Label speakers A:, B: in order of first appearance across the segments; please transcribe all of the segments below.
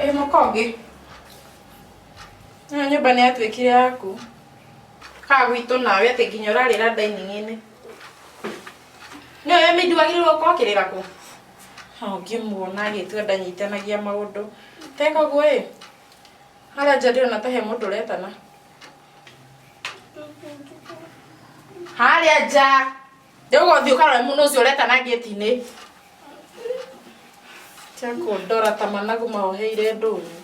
A: Ĩ mũka ũngĩ. Ĩno nyũmba nĩ yatuĩkire yaku. Kaa gwitũ nawe atĩ nginya ũrarĩra dining-inĩ. Nĩ ũĩ mĩndũ wagĩrĩirwo gũkorwo ũkĩrĩra kũ? Ũngĩmuona agĩtua ndanyitanagia maũndũ. Teka ũguo ĩ. Harĩa nja ndĩrona ta he mũndũ ũretana. Harĩa nja. Rĩu ũgũthiĩ ũkarore mũndũ ũcio ũretana ngĩti-inĩ. Tia kũndora ta managu maoheire ndũnyũ.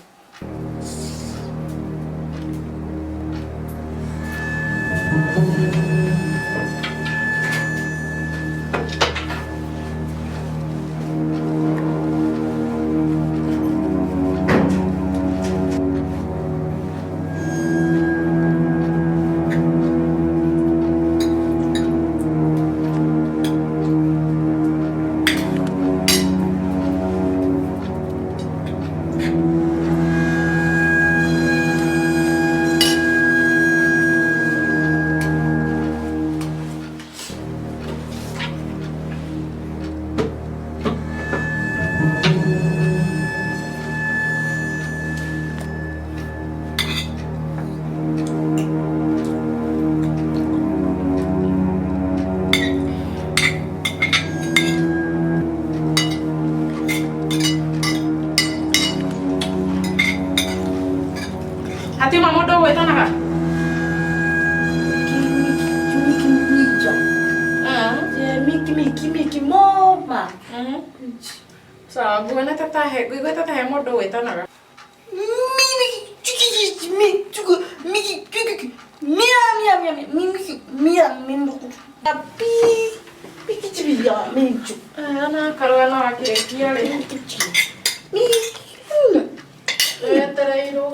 A: Hatiuma mũndũ ũgwĩtanaga? Sawa, nguona ta tahe, ngũiguĩte ta he mũndũ ũgwĩtanaga. Ana karũgano gakĩrĩkia rĩ. Wetereirwo.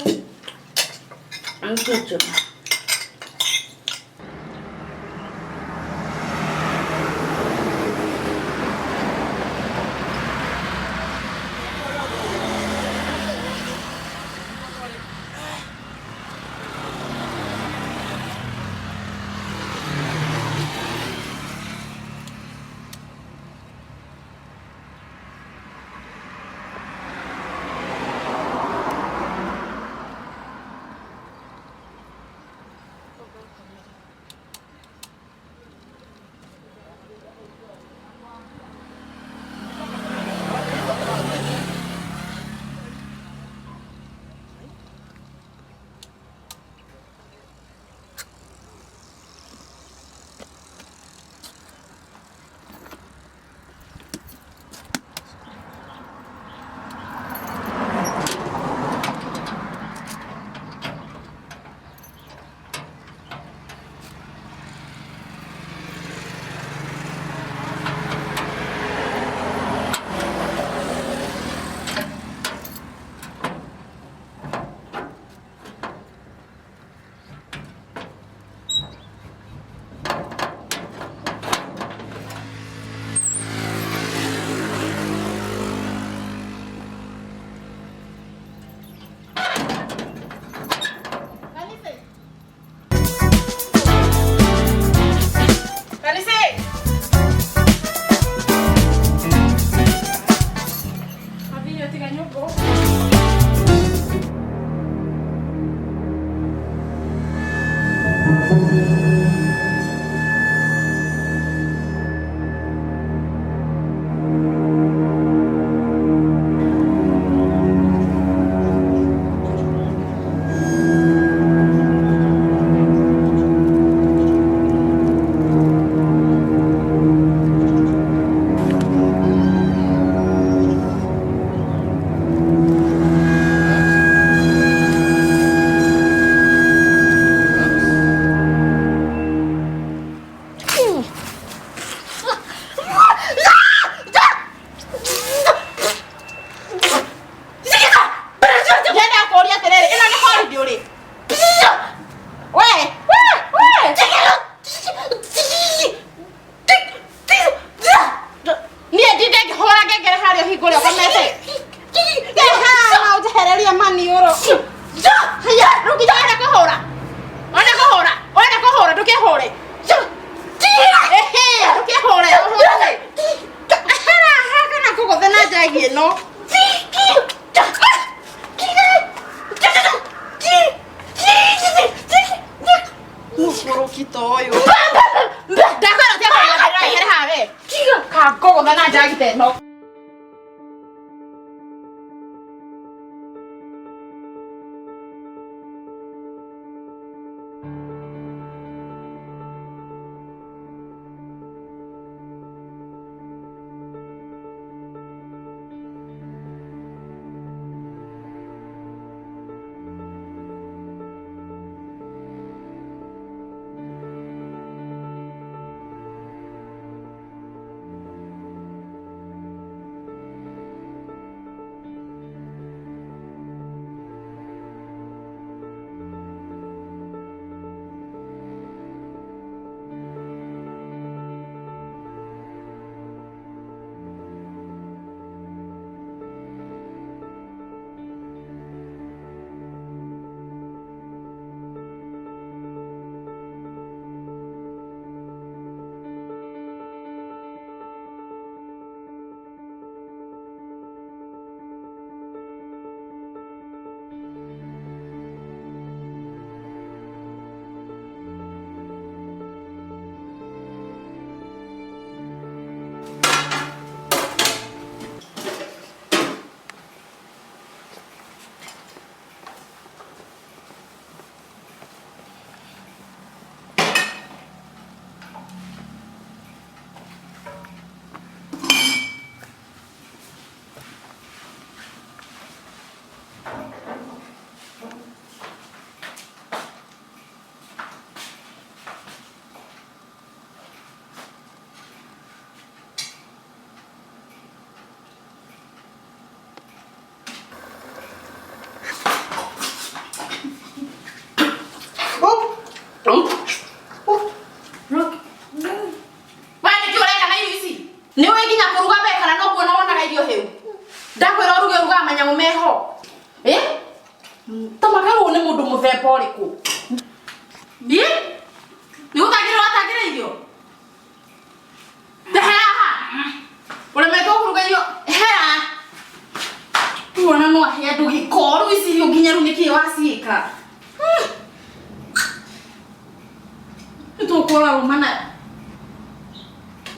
A: Ndĩrenda kũũria atĩrĩrĩ, ĩno nĩ holiday ũrĩ? We, we, we. Niĩ ndinde ngĩhũra ngengere harĩa ũhingũre ũkomete. Haha ũnjehererie maniũrũ. Haya, rĩu nginya ũrenda kũhũra. Ũrenda kũhũra, ũrenda kũhũra, ndũkĩhũre. Ehe, ndũkĩhũre, ũhũre. Hara, haha kana ngũgũthe na njagi ĩno. Mũthũki ta ũyũ. Ndakwĩra tiga kũnjĩra ehere haha we. Tiga kangogotha na njagi ta ĩno. We nĩkĩ ũreka na irio ici? Nĩ ũĩ nginya kũruga we kana no kuona wonaga irio hĩu? Ndakwĩra ũruge ũrugaga manyamũ meho. Eh? Ta makarwo nĩ mũndũ mũthemba ũrĩkũ? Ĩ? Nĩ gũtangĩra ũratangĩra irio? Ndehe haha. Ũremetwo kũruga irio. Hera. Tuona no ahe andũ gĩko rĩu ici irio nginya rĩu nĩkĩĩ waciĩka? Nĩtũkũra rũmana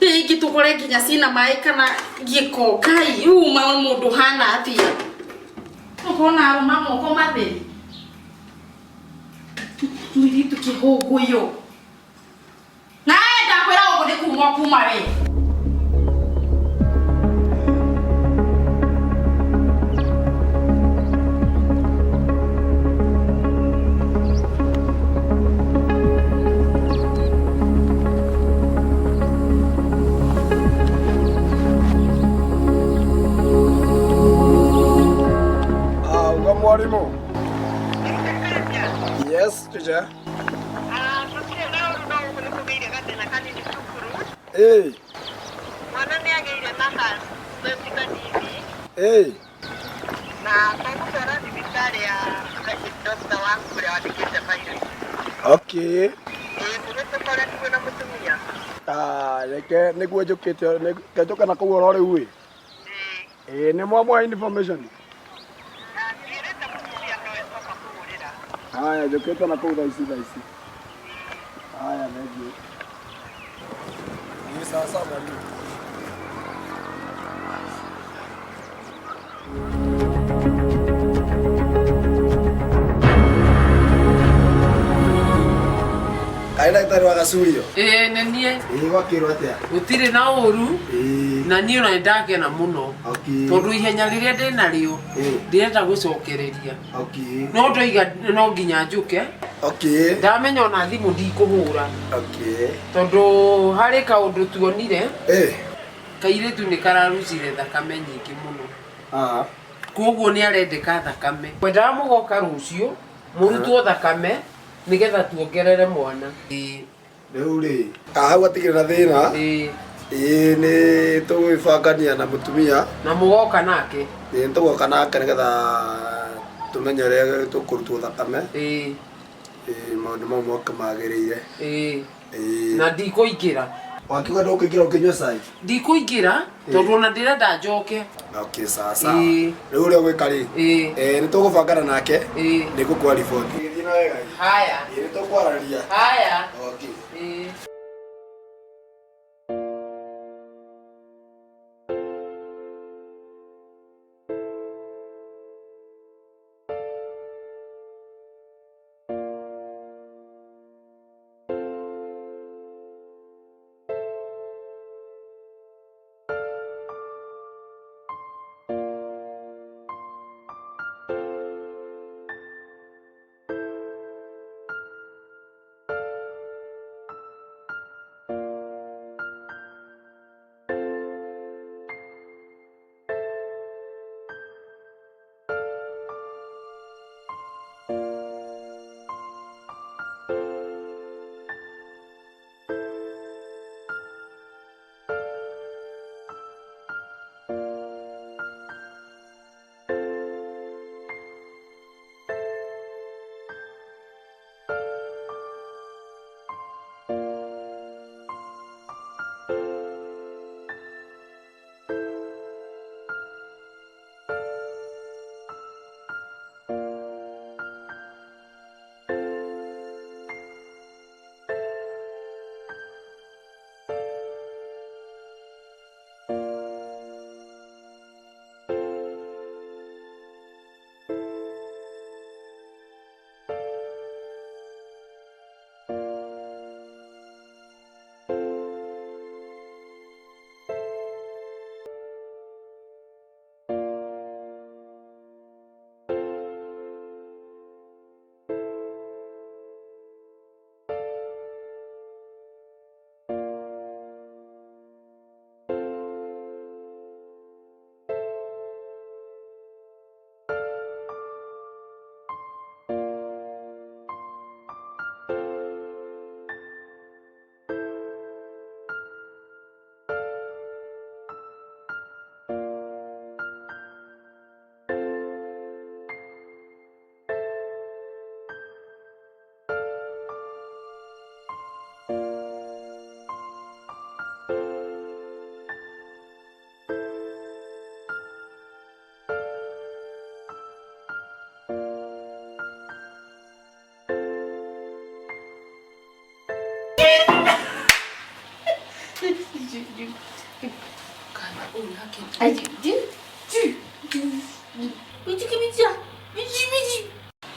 A: rĩngĩ tũkore nginya ciĩna maĩ kana gĩko Ngai rĩu uma mũndũ hana atĩa ũkona arũma moko matheri mũirĩtu kĩhũngũyũ nawe ndakwĩra gũkũ nĩ kuma kuma we.
B: Ah, uga mwalimu. Yes, teacher.
C: Gũtirĩ na ũru no ũguo nĩ kũgĩire gathĩna kanini cukuru.
B: Hey,
C: Mwana nĩ agĩire na ka kanini
B: hey.
C: na twamũtwara thibitarĩ ya doctor waku ũrĩa wandĩkĩte bairũ.
B: Okay.
C: Ĩĩ mũgĩtũkoretirwo na mũtumia.
B: Ah, reke nĩguo njũkĩte reke njũke na kũu oro rĩu ĩ.
C: Ĩĩ
B: Ĩĩ nĩ mwamũhe information.
C: na njĩrĩte mũtumia nowe twoka kũhũrĩra.
B: Haya, njũkĩte na kũu thaa ici thaa ici. Haya, thank you. Ni sawa sawa mwalimu. Kaĩ ndagĩtarĩ wa Gacurio?
D: Ĩĩ nĩ niĩ.
B: Ĩĩ gwakĩrwo atĩa?
D: Gũtirĩ na ũru.
B: Ĩĩ.
D: Na niĩ ona nĩndakena mũno.
B: Okay.
D: Tondũ ihenya rĩrĩa ndĩnarĩo
B: Ĩĩ.
D: ndĩrenda gũcokereria.
B: Okay.
D: No ndoiga no nginya njũke.
B: Okay.
D: Ndamenya ona thimũ ndikũhũra.
B: Okay.
D: Tondũ harĩ kaũndũ tuonire.
B: Ĩĩ.
D: Kairĩtu nĩ kararucire thakame nyingĩ mũno.
B: Ah.
D: Koguo nĩ arendeka thakame. Ngwendaga mũgoka rũciũ mũrutwo thakame nĩgetha tuongerere mwana. Ĩĩ.
B: Rĩu rĩ, hau hatikĩrĩ na thĩna.
D: Ĩĩ.
B: Ĩĩ nĩ tũgwĩbangania na mũtumia.
D: Na mũgoka nake.
B: Ĩĩ nĩ tũgoka nake nĩgetha tũmenye ũrĩa tũkũrutwo thakame.
D: Ĩĩ.
B: Ĩĩ maũndũ mau moke magĩrĩire.
D: Ĩĩ.
B: Ĩĩ.
D: Na ndikũingĩra.
B: Wakiuga ndũkũingĩra ũkĩnyua cai?
D: Ndikũingĩra tondũ ona ndĩrenda njoke.
B: Okay, sawa sawa.
D: Ĩĩ.
B: Rĩu ũrĩa ũgwĩka rĩ,
D: Ĩĩ.
B: nĩ tũgũbangana nake,
D: Ĩĩ.
B: nĩ ngũkũha riboti. Gĩthiĩ na wega.
D: Haya.
B: Ĩĩ, nĩ tũkwaranĩria.
D: Haya.
B: Okay.
D: Ĩĩ.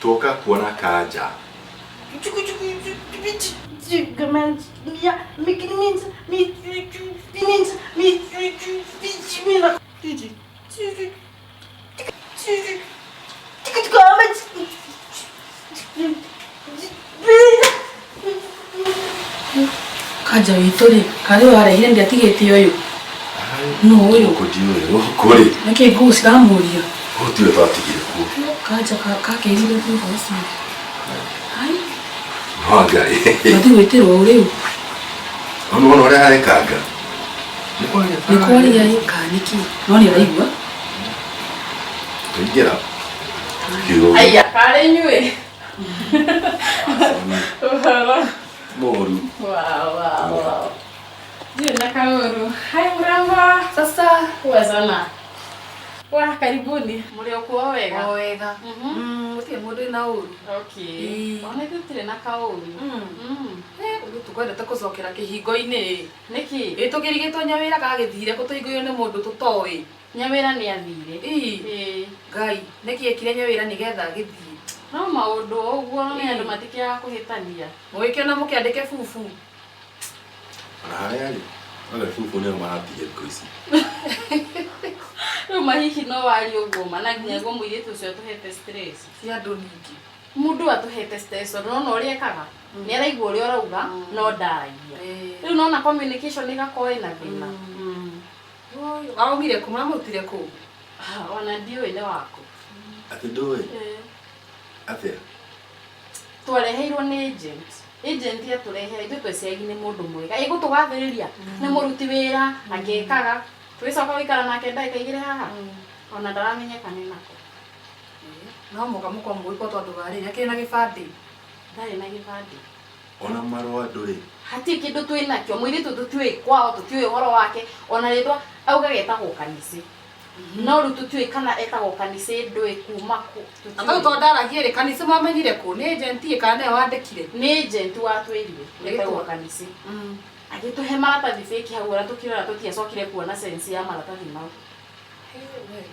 E: Tuoka kuona Kanja.
F: Kanja witũ rĩ, karĩ ũyũ arehire ndiatigĩte ũyũ. Nũ ũyũ?
E: Gũkũ ndiũĩ gũkũ rĩ,
F: Nĩkĩ ngũkũ ciramũria?
E: gũkũ tiwe twatigire kuo.
F: Kanja kakĩrire thutha ũcio. Hai,
E: No Ngai.
F: mathiĩ gwĩtĩrwo ũ rĩu?
E: Ona wona ũrĩa arekanga. Nĩ kwaria
F: Nĩ kwaria ĩ kana nĩkĩ? No nĩ araigua.
E: Tũingĩra. Kiugo
A: Aya, karĩ inyuĩ. Ũhoro.
E: mũru.
A: Wow, wow, wow. Ndio na kauru. Hai mrembo.
F: Sasa
A: Poa sana. Wa, karibuni. Mũrĩ o kuo wega?
F: o wega. Gũtirĩ mũndũ wĩna ũru.
A: Okay.
F: Ĩĩ.
A: Ona ithuĩ tũtirĩ na kaũru.
F: Ũndũ tũkwendete gũcokera kĩhingo-inĩ.
A: Nĩkĩ?
F: Ĩ tũkĩrigĩtwo nyawĩra gagĩthire kũtũhingũirwo nĩ mũndũ tũtoĩ.
A: Nyawĩra nĩ athire.
F: Ĩ
A: Ĩĩ.
F: Ngai, nĩkĩ ekire nyawĩra nĩgetha agĩthiĩ?
A: No maũndũ o ũguo nĩ
F: Ĩĩ.
A: andũ matikĩaga kũhĩtania.
F: Mũgĩkĩona mũkĩandĩke bubu.
E: Ona harĩa rĩ, anga bubu nĩo maratigia thikũ ici.
A: Rĩu mahihi no warie ũguo ma na nginya guo mũirĩtu ũcio atũhete stress.
F: Cia andũ nyingĩ.
A: Mũndũ atũhete stress tondũ nona ũrĩa ekaga. Nĩ araigua ũrĩa ũrauga no ndaragia.
F: Ĩĩ.
A: Rĩu nona communication ĩgakorwo ĩna thĩna.
F: Aumire kũ? Mũramũrutire kũ?
A: Ah, Ona ndiũĩ nĩ waku.
E: Atĩ ndũĩ? Atĩa?
A: Twareheirwo nĩ agent. Agent atũrehera ithuĩ tweciagia nĩ mũndũ mwega. Ĩgũtũgathĩrĩria nĩ mũruti wĩra agĩkaga. Tũgĩcoka gũikara nake ndagĩka igĩrĩ haha. Ona ndaramenyeka nĩ nako.
F: No mũka mũkorwo mũgĩkwo tondũ wa rĩrĩ akĩrĩ na gĩbandĩ.
A: Ndarĩ na gĩbandĩ.
E: Ona marũa ndũrĩ.
A: Hatirĩ kĩndũ twĩ nakĩo. Mũirĩtu tũtiũĩ kwao, tũtiũĩ ũhoro wake. Ona rĩtwa augaga etagwo Kanisi. No rĩu tũtiũĩ kana etagwo kanitha ndũĩ kuma kũ.
F: Anga to ndaragie rĩ kanitha mwamenyire kũ nĩ agent ĩ kana nĩwe wandĩkire?
A: Nĩ agent watwĩrire etagwo kanitha. Agĩtũhe maratathi fake hau ona tũkĩrora tũtiacokire kuona sense ya maratathi mau.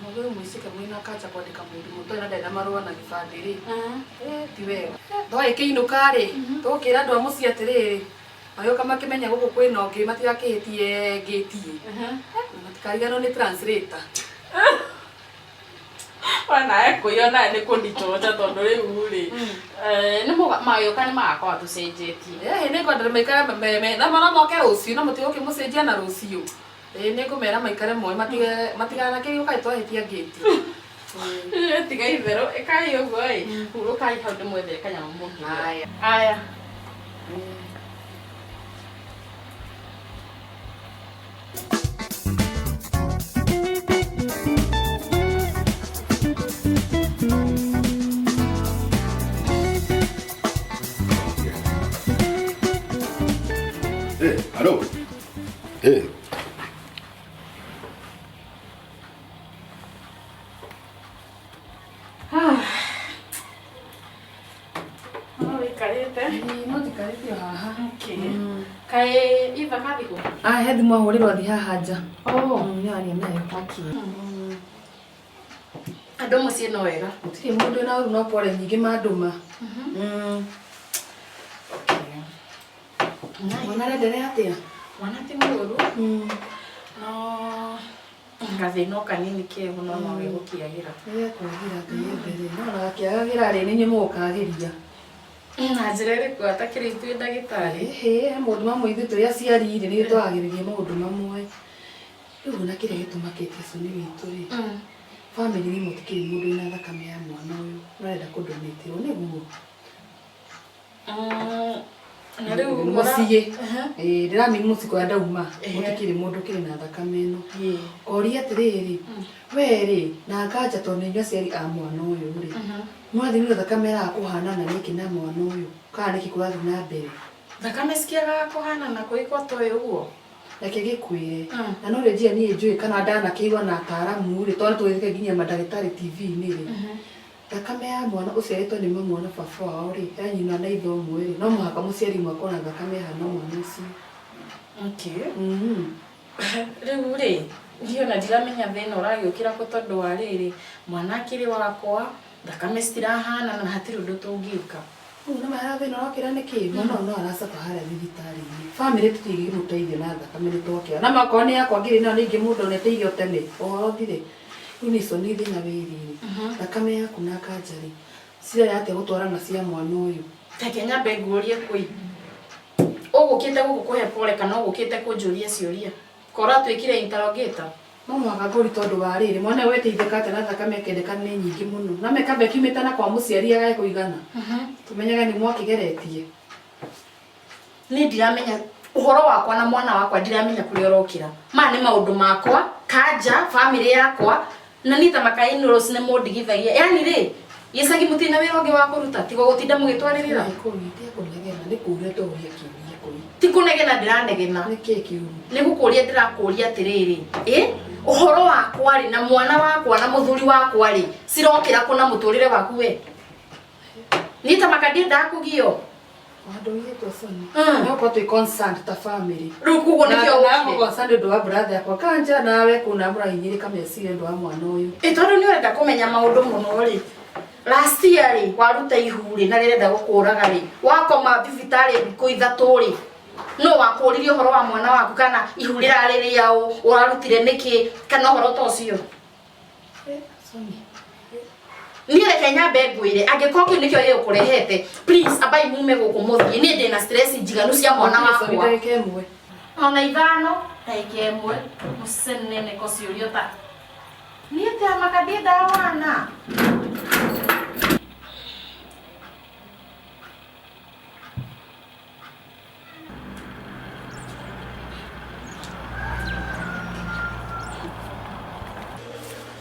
F: Mũgũrũ mũicike mwĩna kanja kwandĩka mũndũ mũtoĩ na ndarĩ na marũa na gĩbandĩ rĩ. Ti wega. Twagĩkĩinũka rĩ, tũgũkĩra andũ a mũciĩ atĩrĩrĩ, magĩũka makĩmenya gũkũ kwĩna ũngĩ matigakĩhĩtie ngĩti. Matikariganĩrwo nĩ translator.
A: Ona ekũiyo naye nĩ kũnichocha tondũ rĩu rĩ nĩ magĩũka nĩ magakorwo tũcenjetie.
F: Nĩngwenda maikare na mara moke rũciũ na mũtigũkĩmũcenjia na rũciũ. Nĩngũmera maikare moĩ matiganakĩgĩũka twahĩtia ngĩti.
A: Tiga itherũ ĩkai ũguo ĩ hurũkai hau ndĩmwethere kanyamũ mũngĩrĩa. Aya.
E: Hello. Hey.
A: No wikarĩte?
F: No njikarĩte o haha.
A: Okay. Kaĩ itha kathi kũ?
F: Ah, he thimũ ahũrĩrwo athi haha nja. Nĩaria nayo.
A: Okay. Andũ mũciĩ no wega?
F: Gũtirĩ mũndũ wĩna ũru no pore nyingĩ mandũma. Mwana arenderea atĩa?
A: Mwana ti mũũru. No gathĩna o kanini keho no no gegũkĩagĩra.
F: Nĩgekwagĩra Ngai endelee. No ona gakĩagagĩra rĩ nĩ inyuĩ mũgũkagĩria.
A: Na njĩra ĩrĩkũ atakĩrĩ ithuĩ ndagĩtarĩ?
F: Ĩhĩ, he maũndũ mamwe ithuĩ tũrĩ aciari rĩ nĩ twagagĩrĩria maũndũ mamwe. Rĩu ona kĩrĩa gĩtũmakĩtie Soni witũ rĩ. Bamĩrĩ nĩ mũtikĩrĩ mũndũ wĩna thakame ya mwana ũyũ ũrenda kũndonĩtĩrwo nĩguo.
A: Na rĩu
F: mũciĩ. Ndĩramini mũciĩ kũrĩa ndauma gũtikĩrĩ mũndũ ũkĩrĩ na thakame ĩno. Ngoria atĩrĩrĩ, we rĩ na nganja tondũ nĩ inyuĩ aciari a mwana ũyũ rĩ, mwathimire thakame ĩraga kũhanana nĩkĩ na mwana ũyũ kana nĩkĩ kũrathiĩ na mbere?
A: Thakame cikĩagaga kũhanana kũgĩkorwo toĩ ũguo?
F: Reke ngĩkwĩre na no rĩnjia niĩ njũĩ kana ndanakĩigua na ataaramu rĩ tondũ tũgĩthike nginya mandagĩtarĩ TV-inĩ rĩ, thakame ya mwana ũciarĩtwo nĩ mamu na baba wao rĩ, ya nyina na ithe ũmwe rĩ, no mũhaka mũciari ũmwe akorwo na thakame ĩhana mwana ũcio.
A: Okay. Rĩu rĩ, niĩ ona ndiramenya thĩna ũragĩũkĩra kũ tondũ wa rĩrĩ, mwana akĩrĩ wakwa, thakame citirahanana na hatirĩ ũndũ tũngĩka.
F: Rĩu nĩ ma thĩna ũrokĩra nĩkĩ? Mwana ũyũ no aracaba harĩa thibitarĩ-inĩ. Bamĩrĩ tũtingĩmũteithia na thakame nĩ twokĩra. Na makorwo nĩ yakwa ngĩrĩ nayo nĩ ingĩmũndũ nĩteithio tene, ũhoro ũthire. Rĩu nĩ Soni thĩna wĩ rĩrĩ, thakame yaku na kanja rĩ, cirarĩ atĩa gũtwarana cia mwana ũyũ?
A: Reke nyambe ngũrie kũi. Ũgũkĩte gũkũ kũhe pole kana ũgũkĩte kũnjũria ciũria? Kora twĩkire interrogator.
F: No mũhaka ngũri tondũ wa rĩrĩ, mwana ũyũ weteithĩka atĩa na thakame ĩkendekana nĩ nyingĩ mũno. Na mĩkamba ĩkiumĩte na kwa mũciari yage kũigana. Tũmenyage nĩ mwakĩgeretie.
A: Niĩ ndiramenya ũhoro wakwa na mwana wakwa ndiramenya kũrĩa ũrokĩra. Maya nĩ maũndũ makwa, kanja, bamĩrĩ yakwa, na niĩ ta makai in-laws nĩ mũndigithagia. Yaani rĩ, gĩcagi mũtirĩ na wĩra ũngĩ wa kũruta, tiga gũtinda mũgĩtwarĩrĩra.
F: Kũnegena nĩ kũũria tũũria kĩũria kũi.
A: Ti kũnegena ndĩranegena.
F: Nĩkĩ kĩũru?
A: Nĩ gũkũria ndĩrakũria atĩrĩrĩ, ũhoro wakwa rĩ na mwana wakwa na mũthuri wakwa rĩ, cirokĩra kũ na mũtũrĩre waku we? Niĩ ta maka ndiendaga kũgio.
F: Andũ witũ Soni. No korwo twĩ concerned ta family.
A: Rĩu koguo nĩkĩo
F: Na
A: ũkire.
F: concerned ũndũ wa brother yakwa kanja nawe kuna mũrahinyĩrĩka meciria ũndũ wa mwana ũyũ.
A: Ĩ tondũ nĩ ũrenda kũmenya maũndũ mũno rĩ. Last year rĩ, waruta ihu rĩ na rĩrenda gũkũraga rĩ, wakoma thibitarĩ thikũ ithatũ rĩ, no wakũririe ũhoro wa mwana waku kana ihu rĩrarĩ rĩaũ, ũrarutire nĩkĩ, kana ũhoro ta ũcio.
F: Soni.
A: Niĩ reke nyambe ngwĩre, angĩkorwo kĩu nĩkĩo gĩgũkũrehete, please ambai mume gũkũ mũthiĩ. Niĩ ndĩna stress njiganu cia mwana
F: Soni
A: wakwa.
F: ndagĩka ĩmwe.
A: Ona ithano, ndagĩka ĩmwe, mũceneneko ciũrio ta. Niĩ ta maka ndiendaga wana.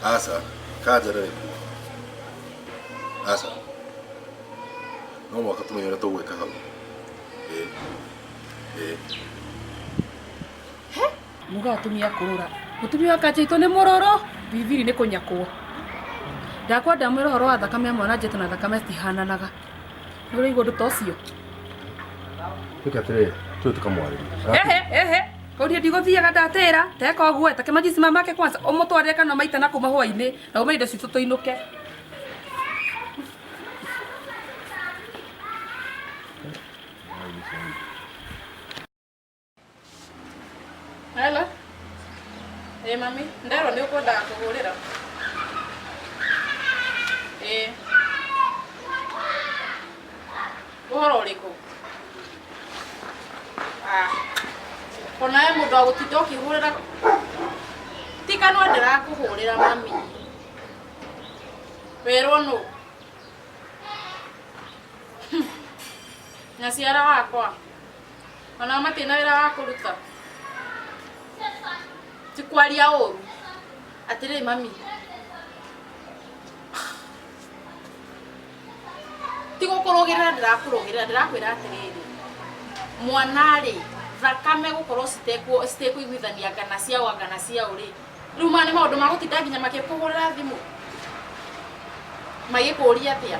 E: Asa, kanja rĩ kuo. Asa. No mũhaka tũmenye ũrĩa tũgwĩka hau. Ĩĩ. Ĩĩ.
F: Muga atumia kũrũra. Mũtumia wa Kanjaitũ nĩ mũrũrũ, bibiri nĩ kũnyakwo. Ndakwenda mwĩra ũhoro wa thakame ya mwana Njetu na thakame citihananaga. Nĩ ũraigua ũndũ ta ũcio?
E: Twĩke atĩrĩrĩ, tũthiĩ tũkamwarĩrie.
F: Ehe, ehe. Kau niĩ ndigũthiaga ndatĩra, teka ũguo, take majisi mamake kwanza, ũmũtwarĩre kana maita na kuma hwainĩ, na ume indo citũ tũinũke.
A: Hello. Ĩ mami, nderwo nĩ ũkwendaga kũhũrĩra. Ĩ. Ũhoro ũrĩkũ? Ah. Ona we mũndũ wa gũtinda ũkĩhũrĩra. Ti kanua ndĩrakũhũrĩra mami. Werwo nũ? Nyaciara wakwa. Onao matirĩ na wĩra wa kũruta. Ti kwaria ũru. Atĩrĩrĩ mami. Ti gũkũrũgĩrĩra ndĩrakũrũgĩrĩra ndĩrakwĩra atĩrĩrĩ. Mwana rĩ, thakame gũkorwo citekũiguithania anga na ciao anga na ciao rĩ. Rĩu maya nĩ maũndũ ma gũtinda nginya makĩkũhũrĩra thimũ. Magĩkũria atĩa?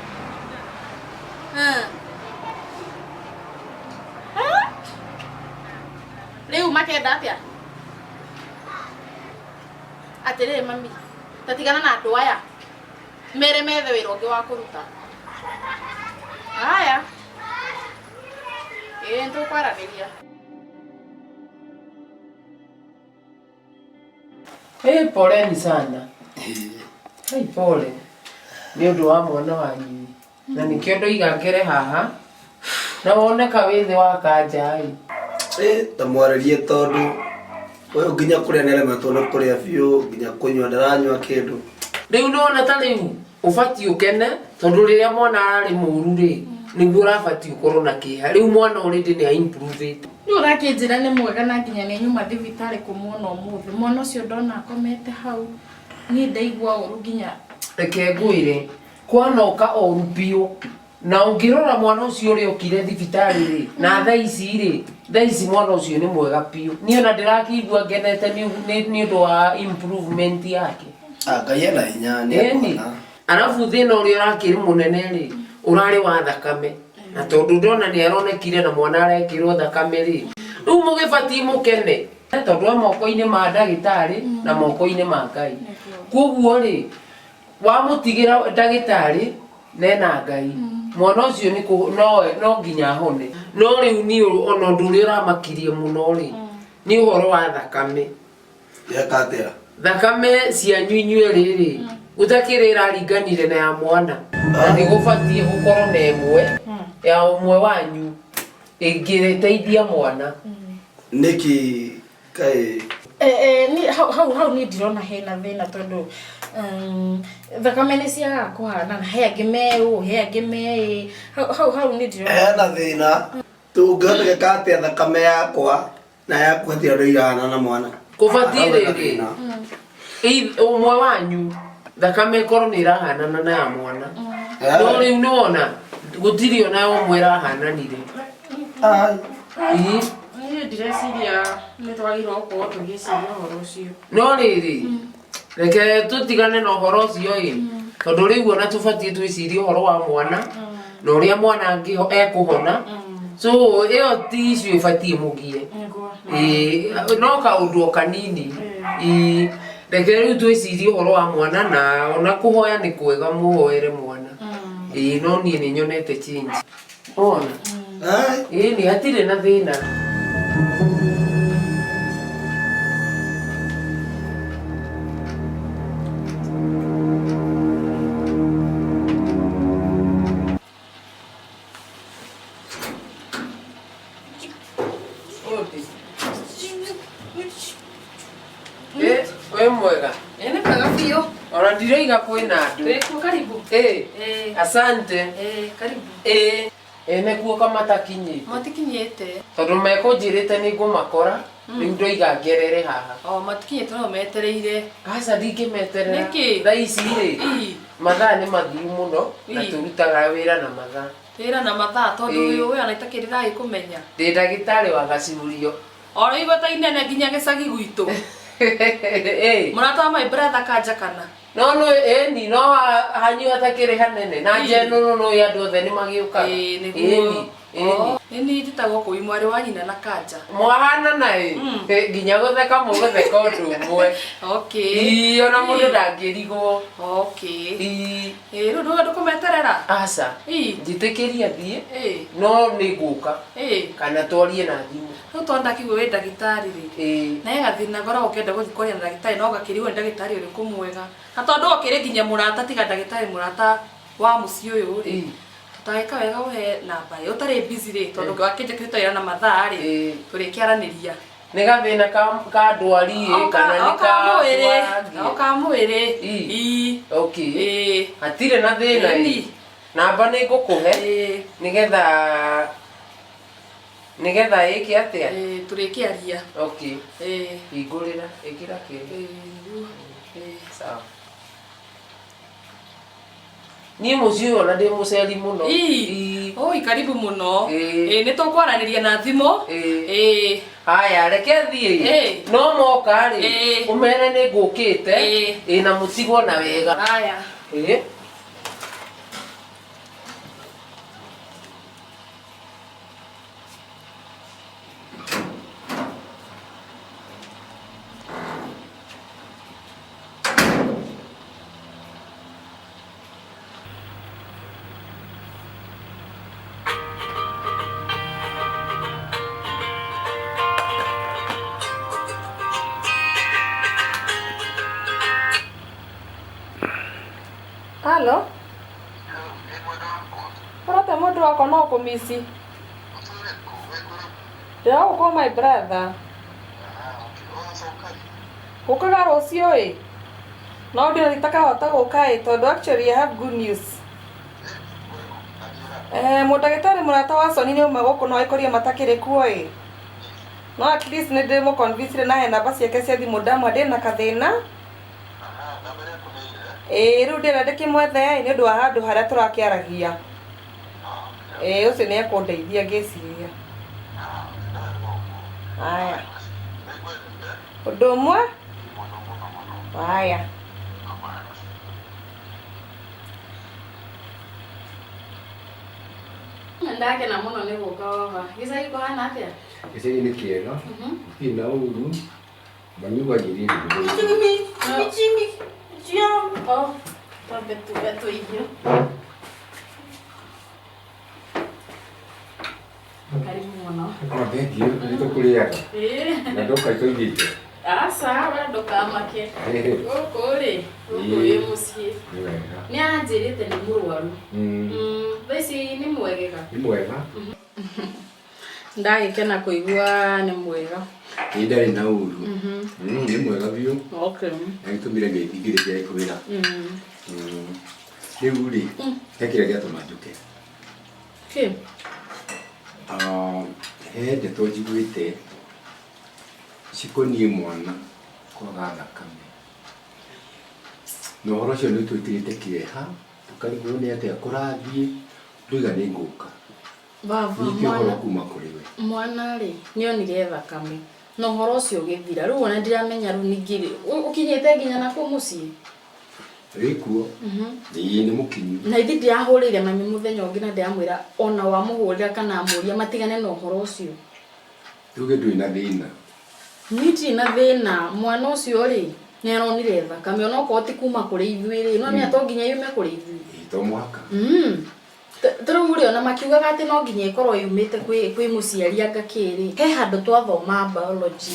A: Rĩu makenda atĩa? Atĩrĩrĩ mami, ta tigana na andũ aya. Mere methe wĩra ũngĩ wa kũruta. Haya. Ĩĩ nĩtũkwaranĩria.
D: Hey, poleni sana. Hey, pole. Nĩ ũndũ wa mwana wanyu. Na nĩkĩo ndoiga ngere haha. Na woneka wĩ thĩ wa kanja ĩ.
B: Ĩ ta mwarĩrie tondũ ũyũ nginya kũrĩa nĩaremetwo nĩ kũrĩa biũ nginya kũnyua ndaranyua kĩndũ.
D: Rĩu nĩwona ta rĩu ũbatiĩ ũkene tondũ rĩrĩa mwana ararĩ mũru rĩ nĩguo ũrabatiĩ ũkorwo na kĩeha. Rĩu mwana already nĩ a-improve-ĩte.
A: Rĩu ũrakĩnjĩra nĩ mwega na nginya nĩ nyuma thibitarĩ kũmuona ũmũthĩ. Mwana ũcio ndona akomete hau niĩ ndaigua ũru nginya.
D: Reke ngwĩre kwanoka ũru biũ na ũngĩrora mwana ũcio ũrĩa okire thibitarĩ rĩ na thaa ici rĩ thaa ici mwana ũcio nĩ mwega biũ. Niĩ ona ndĩrakĩigua ngenete nĩ ũndũ wa improvement yake.
B: Ngai ena hinya nĩ
D: Ĩni.
B: ekuona.
D: Arabu thĩna ũrĩa ũrakĩrĩ mũnene rĩ ũrarĩ wa thakame na tondũ ndona nĩ aronekire na mwana arekĩrwo thakame rĩ rĩu mũgĩbatiĩ mũkene tondũ e moko-inĩ ma ndagĩtarĩ na moko-inĩ ma Ngai. Koguo rĩ wamũtigĩra ndagĩtarĩ nena Ngai mwana ũcio nĩ no nginya ahone. No rĩu niĩ ona ũndũ ũrĩa ũramakirie mũno rĩ nĩ ũhoro wa thakame.
B: Yeka atĩa?
D: Thakame cianyu inyuĩ rĩrĩ gũtakĩrĩ ĩraringanire na ya mwana na nĩ gũbatiĩ gũkorwo na ĩmwe ya ũmwe wanyu ĩngĩteithia mwana.
B: Nĩkĩ kaĩ
A: Ni hau hau hau niĩ ndirona hena thĩna tondũ thakame nĩ ciagaga kũhanana he angĩ me ũũ he angĩ me ĩ hau hau hau niĩ ndirona
B: hena thĩna tũngĩhotekeka atĩa thakame yakwa na yaku hatirĩ ũndũ irahanana na mwana.
D: Kũbatiĩ
B: Hau hena
D: rĩrĩ
B: thĩna.
D: Ũmwe wanyu thakame ĩkorwo nĩ ĩrahanana na ya mwana. No rĩu nĩwona gũtirĩ ona ũmwe ĩrahananire. Ĩ.
A: Niĩ ndireciria nĩ twagĩrĩirwo gũkorwo tũgĩciria ũhoro ũcio.
D: No rĩrĩ reke tũtigane na ũhoro ũcio ĩ tondũ rĩu ona tũbatiĩ twĩcirie ũhoro wa mwana na ũrĩa mwana ekũhona. So ĩyo ti issue ĩbatiĩ mũgie. Ĩ no kaũndũ o kanini. Ĩ reke rĩu twĩcirie ũhoro wa mwana na ona kũhoya nĩ kwega mũhoere mwana. Ĩ no niĩ nĩ nyonete change. Ona. Ĩ nĩ hatirĩ na thĩna. Wĩ mwega?
F: Ĩ nĩ mwega biũ.
D: Ona ndiroiga kwĩna andũ.
F: Wĩkuo karibu.
D: Ĩ asante.
F: Ĩ karibu.
D: Ĩ ĩ nĩkuo kamatakinyĩte.
F: Matikinyĩte.
D: Tondũ mekũnjĩrĩte nĩ ngũmakora rĩu ndoiga ngerere haha.
F: O matikinyĩte no metereire.
D: Aca ndingĩmeterera.
F: Nĩkĩ?
D: Thaa ici rĩ mathaa nĩ mathiru mũno na tũrutaga wĩra na mathaa.
F: Wĩra na mathaa tondũ ũyũ ũyũ ona itakĩrĩ ndagĩkũmenya.
D: Ndĩ ndagĩtarĩ wa gacurio.
F: Oro igweta inene nginya gĩcagi gwitũ.
D: Ĩ.
F: Mũrata wa my brother Kanja kana?
D: No no ĩni no hanyu hatakĩrĩ hanene na njenũrũ no andũ othe nĩ magĩũkaga.
F: Ĩĩ nĩguo.
D: Ĩni. Ĩni.
F: Nĩ niĩ njĩtagwo Kũi mwarĩ wa nyina na Kanja.
D: Mwahana na ĩ nginya gũtheka mũgũtheka ũndũ ũmwe.
F: Okay.
D: Ii ona mũndũ ndangĩrigwo.
F: Okay.
D: Ii.
F: Ĩĩ rĩu ndũga ndũkũmeterera?
D: Aca.
F: Ii.
D: Njĩtĩkĩria thiĩ.
F: Ĩĩ.
D: No nĩ ngũka.
F: Ĩĩ.
D: Kana twarie na thimũ.
F: Rĩu tondũ ndakĩigua wĩ ndagĩtarĩ rĩ.
D: Ĩĩ.
F: Na he gathĩna ngoragwo ngĩenda gũthiĩ kwaria na ndagĩtarĩ no ngakĩrigwo nĩ ndagĩtarĩ ũrĩkũ mwega. Na tondũ ũkĩrĩ nginya mũrata tiga ndagĩtarĩ mũrata wa mũciĩ ũyũ rĩ. Tũtagĩka wega ũhe namba ĩ ũtarĩ busy rĩ tondũ wakĩnja kĩrĩtwaira na mathaa rĩ tũrĩkĩaranĩria.
D: Nĩ gathĩna ka ndwari ĩ kana nĩ ka
F: mwĩrĩ.
D: twarangie?
F: O ka mwĩrĩ.
D: Ii. Okay.
F: Ĩĩ.
D: Hatirĩ na thĩna ĩ.
F: Ĩni.
D: Namba nĩ ngũkũhe. Nĩgetha nĩgetha ĩke atĩa?
F: Ĩĩ tũrĩkĩaria.
D: Okay.
F: Ĩĩ.
D: Hingũrĩra, ĩkĩra kĩndũ.
F: Ĩĩ nĩguo. Ĩĩ.
D: Sawa. Niĩ mũciĩ ũyũ ona ndĩ mũceri mũno.
F: Ii. Oi karibu mũno. Ĩĩ nĩ tũkwaranĩria na thimũ. Ĩĩ.
D: Haya reke thiĩ.
F: Ĩĩ.
D: No moka rĩ,
F: Ĩĩ.
D: ũmere nĩ ngũkĩte. Ĩĩ na mũtigwo na wega.
F: Haya.
D: Ĩĩ.
A: Halo? Ũrate mũndũ wakwa no kũmici. Ndĩragũkũ my brother. Gũkaga rũciũ ĩ? No ndĩrona itakahota gũka ĩ tondũ actually I have good news. Mũndagĩtarĩ mũrata wa Soni nĩ auma gũkũ no agĩkorire matakĩrĩ kuo ĩ. No at least nĩ ndĩmũconvincire na he namba ciake cia thimũ ndamũhe ndĩna kathĩna. Ĩĩ rĩu ndĩrenda ndĩkĩmwethe ĩ nĩ ũndũ wa handũ harĩa tũrakĩaragia. Ĩĩ ũcio nĩ ekũndeithia ngĩciria. Haya. Ũndũ ũmwe? Haya.
G: Ndakena mũno nĩ gũka baba. Gĩcagi kũhana atĩa?
H: Gĩcagi nĩ kĩega, gũtirĩ na ũru, manyuagĩrĩria.
G: Oh, twambe tuge tũirio. Karibu mũno.
H: Oh, thank you. Nĩ tũkũrĩaga.
G: Ĩĩ.
H: Na ndoka itoigĩte.
G: Aca, we ndũkamake. Gũkũ rĩ, gũkũ wĩ mũciĩ.
H: Nĩ wega.
G: Nĩ anjĩrĩte nĩ mũrwaru. Thaa ici nĩ mwegega.
H: Nĩ mwega.
G: Ndagĩkena kũigua nĩ mwega.
H: Ĩ ndarĩ na ũru. Nĩ mwega biũ.
G: Okay.
H: Na gĩtũmire ngĩthingire cia kwĩra. Rĩu rĩ, he kĩrĩa gĩatũma njũke.
G: Kĩ?
H: He ndeto njiguĩte cikoniĩ mwana kwaga thakame. Na ũhoro ũcio nĩ ũtwĩkĩrĩte kĩeha, tũkarigwo nĩ atĩa kũrathiĩ, ndoiga nĩ ngũka.
G: Baba,
H: Nyite ũhoro
G: mwana
H: kuma kũrĩ we.
G: mwana rĩ nĩ onire thakame na ũhoro ũcio ũgĩthira rĩu ona ndiramenya rĩu ningĩ rĩ ũkinyĩte nginya na kũu mũciĩ.
H: Wĩ kuo? Ĩĩ nĩ mũkinyu.
G: Na ithi ndirahũrĩire mami mũthenya ũngĩ na ndĩramwĩra ona wamũhũrĩra kana amũria matigane na ũhoro ũcio.
H: Tuge ndũrĩ na thĩna.
G: Niĩ ndirĩ na thĩna mwana ũcio rĩ nĩ aronire thakame onokorwo ti kuma kũrĩ ithuĩ rĩ no nĩ to nginya yume kũrĩ ithuĩ.
H: Ĩĩ to mũhaka.
G: Ta rĩu rĩ ona makiugaga atĩ no nginya ĩkorwo yumĩte kwĩ mũciari anga kĩ rĩ he handũ twathoma biology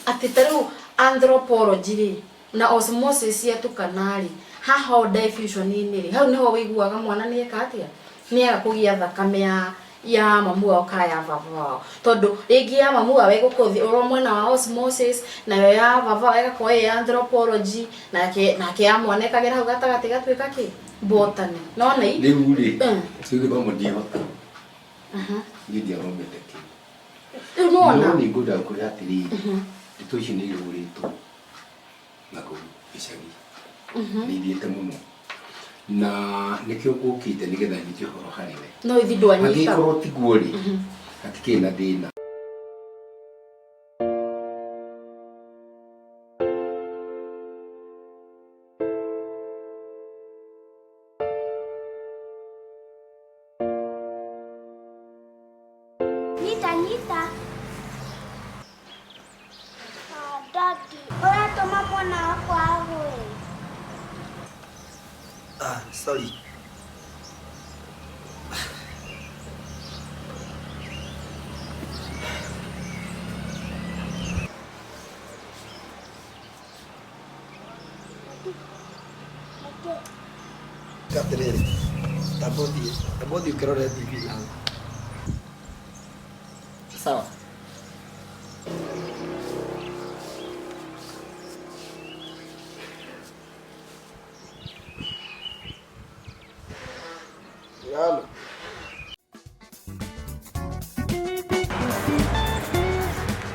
G: atĩ ta rĩu anthropology rĩ na osmosis yatukana rĩ haha o diffusion-inĩ rĩ hau nĩho wĩiguaga mwana nĩ eka atĩa nĩ aga kũgĩa thakame ya mamu wao kana ya baba wao tondũ rĩngĩ ya mamu wao ĩgũkorwo ĩrĩ mwena wa osmosis nayo ya baba wao ĩgakorwo ĩ anthropology nake ya mwana ĩkagera hau gatagatĩ gatuĩka kĩ botany nona i
H: Rĩu rĩ, rĩu gĩthomo ndihota. Niĩ ndiathomete kĩu.
G: Rĩu nĩwona?
H: No nĩ ngwendaga kwĩra atĩrĩrĩ, ndeto ici nĩ ihũrĩtwo na kũu gĩcagi. Nĩ ithiĩte mũno. Na nĩkĩo ngũkĩte nĩgetha nyite ũhoro harĩ we.
G: No ithi ndwanyita.
H: Angĩkorwo tiguo rĩ, hatikĩrĩ na thĩna.
I: Mwana wakwa agwe.
B: Ah, sorry. Atiriri, tambũthiĩ ũkĩrore TV hau. Sawa. Yalo.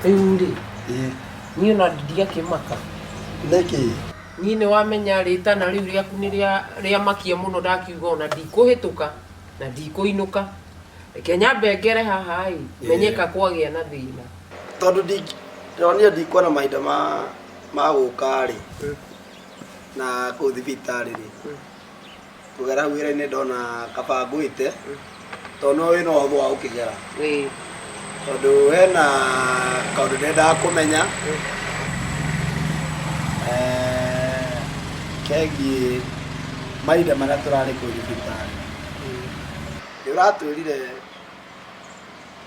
D: Rĩu rĩ, niĩ ona ndiakĩmaka.
B: Nĩkĩ?
D: Niĩ nĩ wamenya rĩtana rĩu rĩaku nĩ rĩamakia mũno ndakiuga ona ndikũhĩtũka na ndikũinũka. Reke nyambe ngere haha ĩ, menyeka kwagĩa na thĩna.
B: Tondũ ndĩronire ndikuona mahinda ma gũka rĩ, na kũu thibitarĩ rĩ, kũgera hau wĩra-inĩ ndona kaba ngwĩte, tondũ no wĩna ũhũthũ wa gũkĩgera. Tondũ hena kaũndũ ndendaga kũmenya, kegiĩ mahinda marĩa tũrarĩ kũu thibitarĩ. Nĩ ũratwĩrire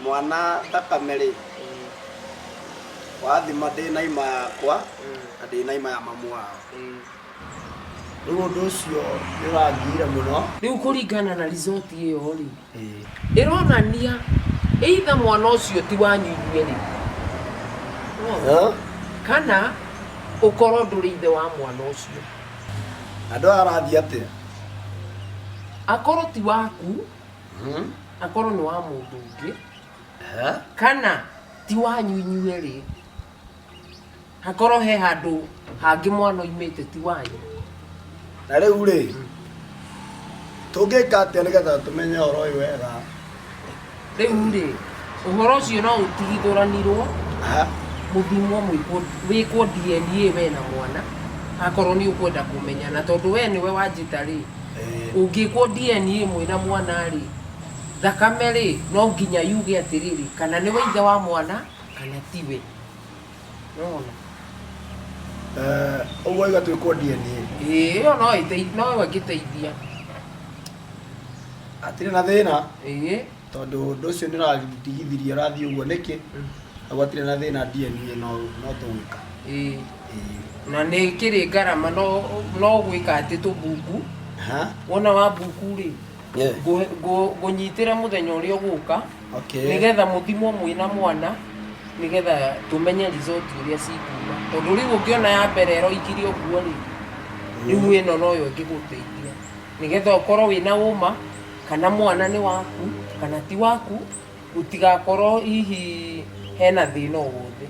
B: mwana thakame rĩ, wathima ndĩna ima yakwa na ndĩna ima ya mamu wao. Rĩu ũndũ ũcio nĩ ũrangiire mũno.
D: Rĩu kũringana na result ĩyo rĩ, ĩronania either mwana ũcio ti wanyu inyuerĩ, kana ũkorwo ndũrĩ ithe wa mwana ũcio.
B: Andũ aya arathiĩ atĩa?
D: Akorwo ti waku, akorwo nĩ wa mũndũ ũngĩ, kana ti wanyu inyuerĩ, hakorwo he handũ hangĩ mwana oimĩte ti wanyu.
B: Na rĩu rĩ, tũngĩka atĩa nĩgetha tũmenye ũhoro ũyũ wega?
D: Rĩu rĩ, ũhoro ũcio no ũtigithũranirwo, mũthimwo wĩkwo DNA we na mwana, akorwo nĩ ũkwenda kũmenya, na tondũ we nĩwe wanjĩta rĩ, ũngĩkwo DNA mwĩna mwana rĩ, thakame rĩ, no nginya yuge atĩrĩrĩ, kana nĩwe ithe wa mwana, kana tiwe. Nĩwona?
B: Ũguo waiga twĩkwo DNA?
D: Ĩĩ, ĩyo no ĩngĩteithia.
B: Hatirĩ na thĩna. Tondũ ũndũ ũcio nĩ ũrandigithirie ũrathiĩ ũguo nĩkĩ? Koguo hatirĩ na thĩna DNA no tũgwĩka.
D: Na nĩ kĩrĩ ngarama no gwĩka atĩ tũbuku. Wona wa buku rĩ, ngũnyitĩre mũthenya ũrĩa ũgũka, nĩgetha mũthimwo mwĩna mwana, nĩgetha tũmenye result ũrĩa cikuma. Tondũ rĩu ũngĩona ya mbere ĩroikirie ũguo rĩ, rĩu ĩno noyo ĩngĩgũteithia. Nĩgetha ũkorwo wĩna ũma, kana mwana nĩ waku, kana ti waku, gũtigakorwo hihi hena thĩna o wothe.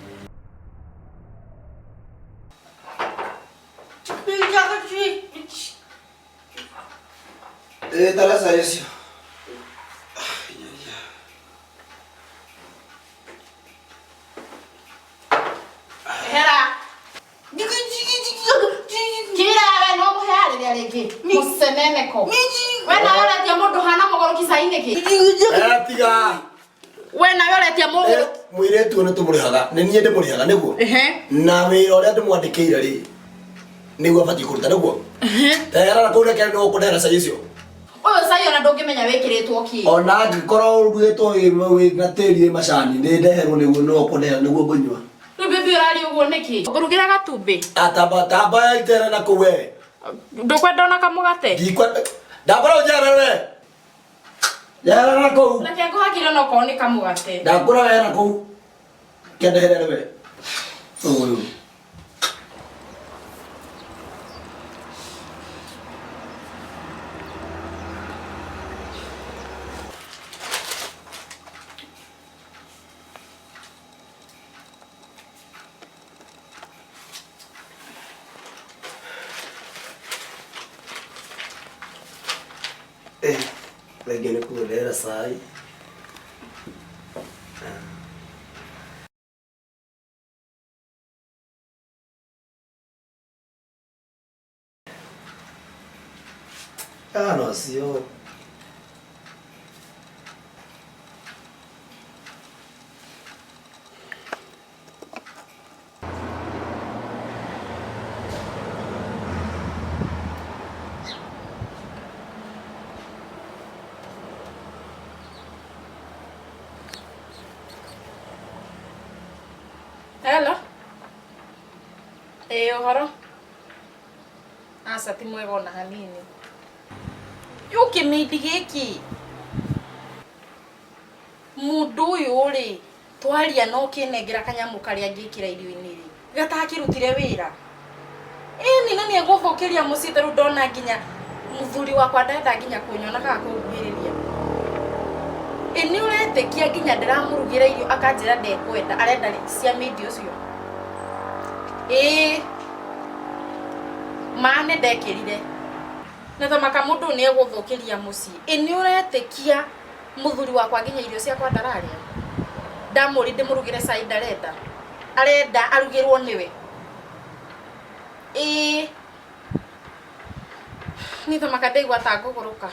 B: Darasa icio.
G: Hera. Kira we no mũhearĩria rĩngĩ. Mũceneneko. We nawe ũretia mũndũ hana mũgũrũki cai nĩkĩ?
B: Tiga.
G: We nawe ũretia mũgũrũki.
B: Mũirĩtu ũyũ nĩtũmũrĩhaga, nĩ niĩ ndĩmũrĩhaga nĩguo? Na wĩra ũrĩa ndĩmwandĩkĩire rĩ, nĩguo abatiĩ kũruta nĩguo? Tehera na kũu reke nĩ ũkũndehera cai ũcio.
G: Ũyũ cai ona ndũngĩmenya wĩkĩrĩtwo kĩ.
B: Ona angĩkorwo ũrugĩtwo wĩ na tĩri wĩ macani, nĩ ndeherwo nĩguo no ũkũndehera nĩguo ngũnyua.
G: Rĩu baby ũraria ũguo nĩkĩ? Ngũrugĩra gatumbĩ.
B: Atamba tamba itere na kũu we.
A: Ndũkwenda ona kamũgate?
B: Ndikwenda. Ndakora ũnjehere we. Njehere na kũu.
A: Reke ngũhakĩre ona okorwo nĩ kamũgate.
B: Ndakũra we na kũu. Kĩndehere we. Ũyũ. Rĩngĩ nĩ kũndehera cai. Ah, no, cio.
A: Hello. Ĩĩ ũhoro? Aca ti mwega ona hanini. Yũ kĩmĩndi gĩkĩ. Mũndũ ũyũ rĩ, twaria no kĩnengera kanyamũ karĩa ngĩkĩra irio-inĩ rĩ, gatakĩrutire wĩra. Ĩni na nĩegũthũkĩria mũciĩ ta rĩu ndona nginya mũthuri wakwa ndenda nginya kũnyona kana kũnguhĩrĩria. Ĩ nĩ ũretĩkia nginya ndĩramũrugĩra irio akanjĩra ndekwenda arenda cia maid ũcio. Ĩĩ ma nĩ ndekĩrire. Na tamaka mũndũ ũyũ nĩ egũthũkĩria mũciĩ. Ĩ nĩ ũretĩkia mũthuri wakwa nginya irio ciakwa ndararĩa? Ndamũria ndĩmũrugĩre cai ndarenda. Arenda arugĩrwo nĩwe. Ĩĩ niĩ tamaka ndaigua ta ngũgũrũka.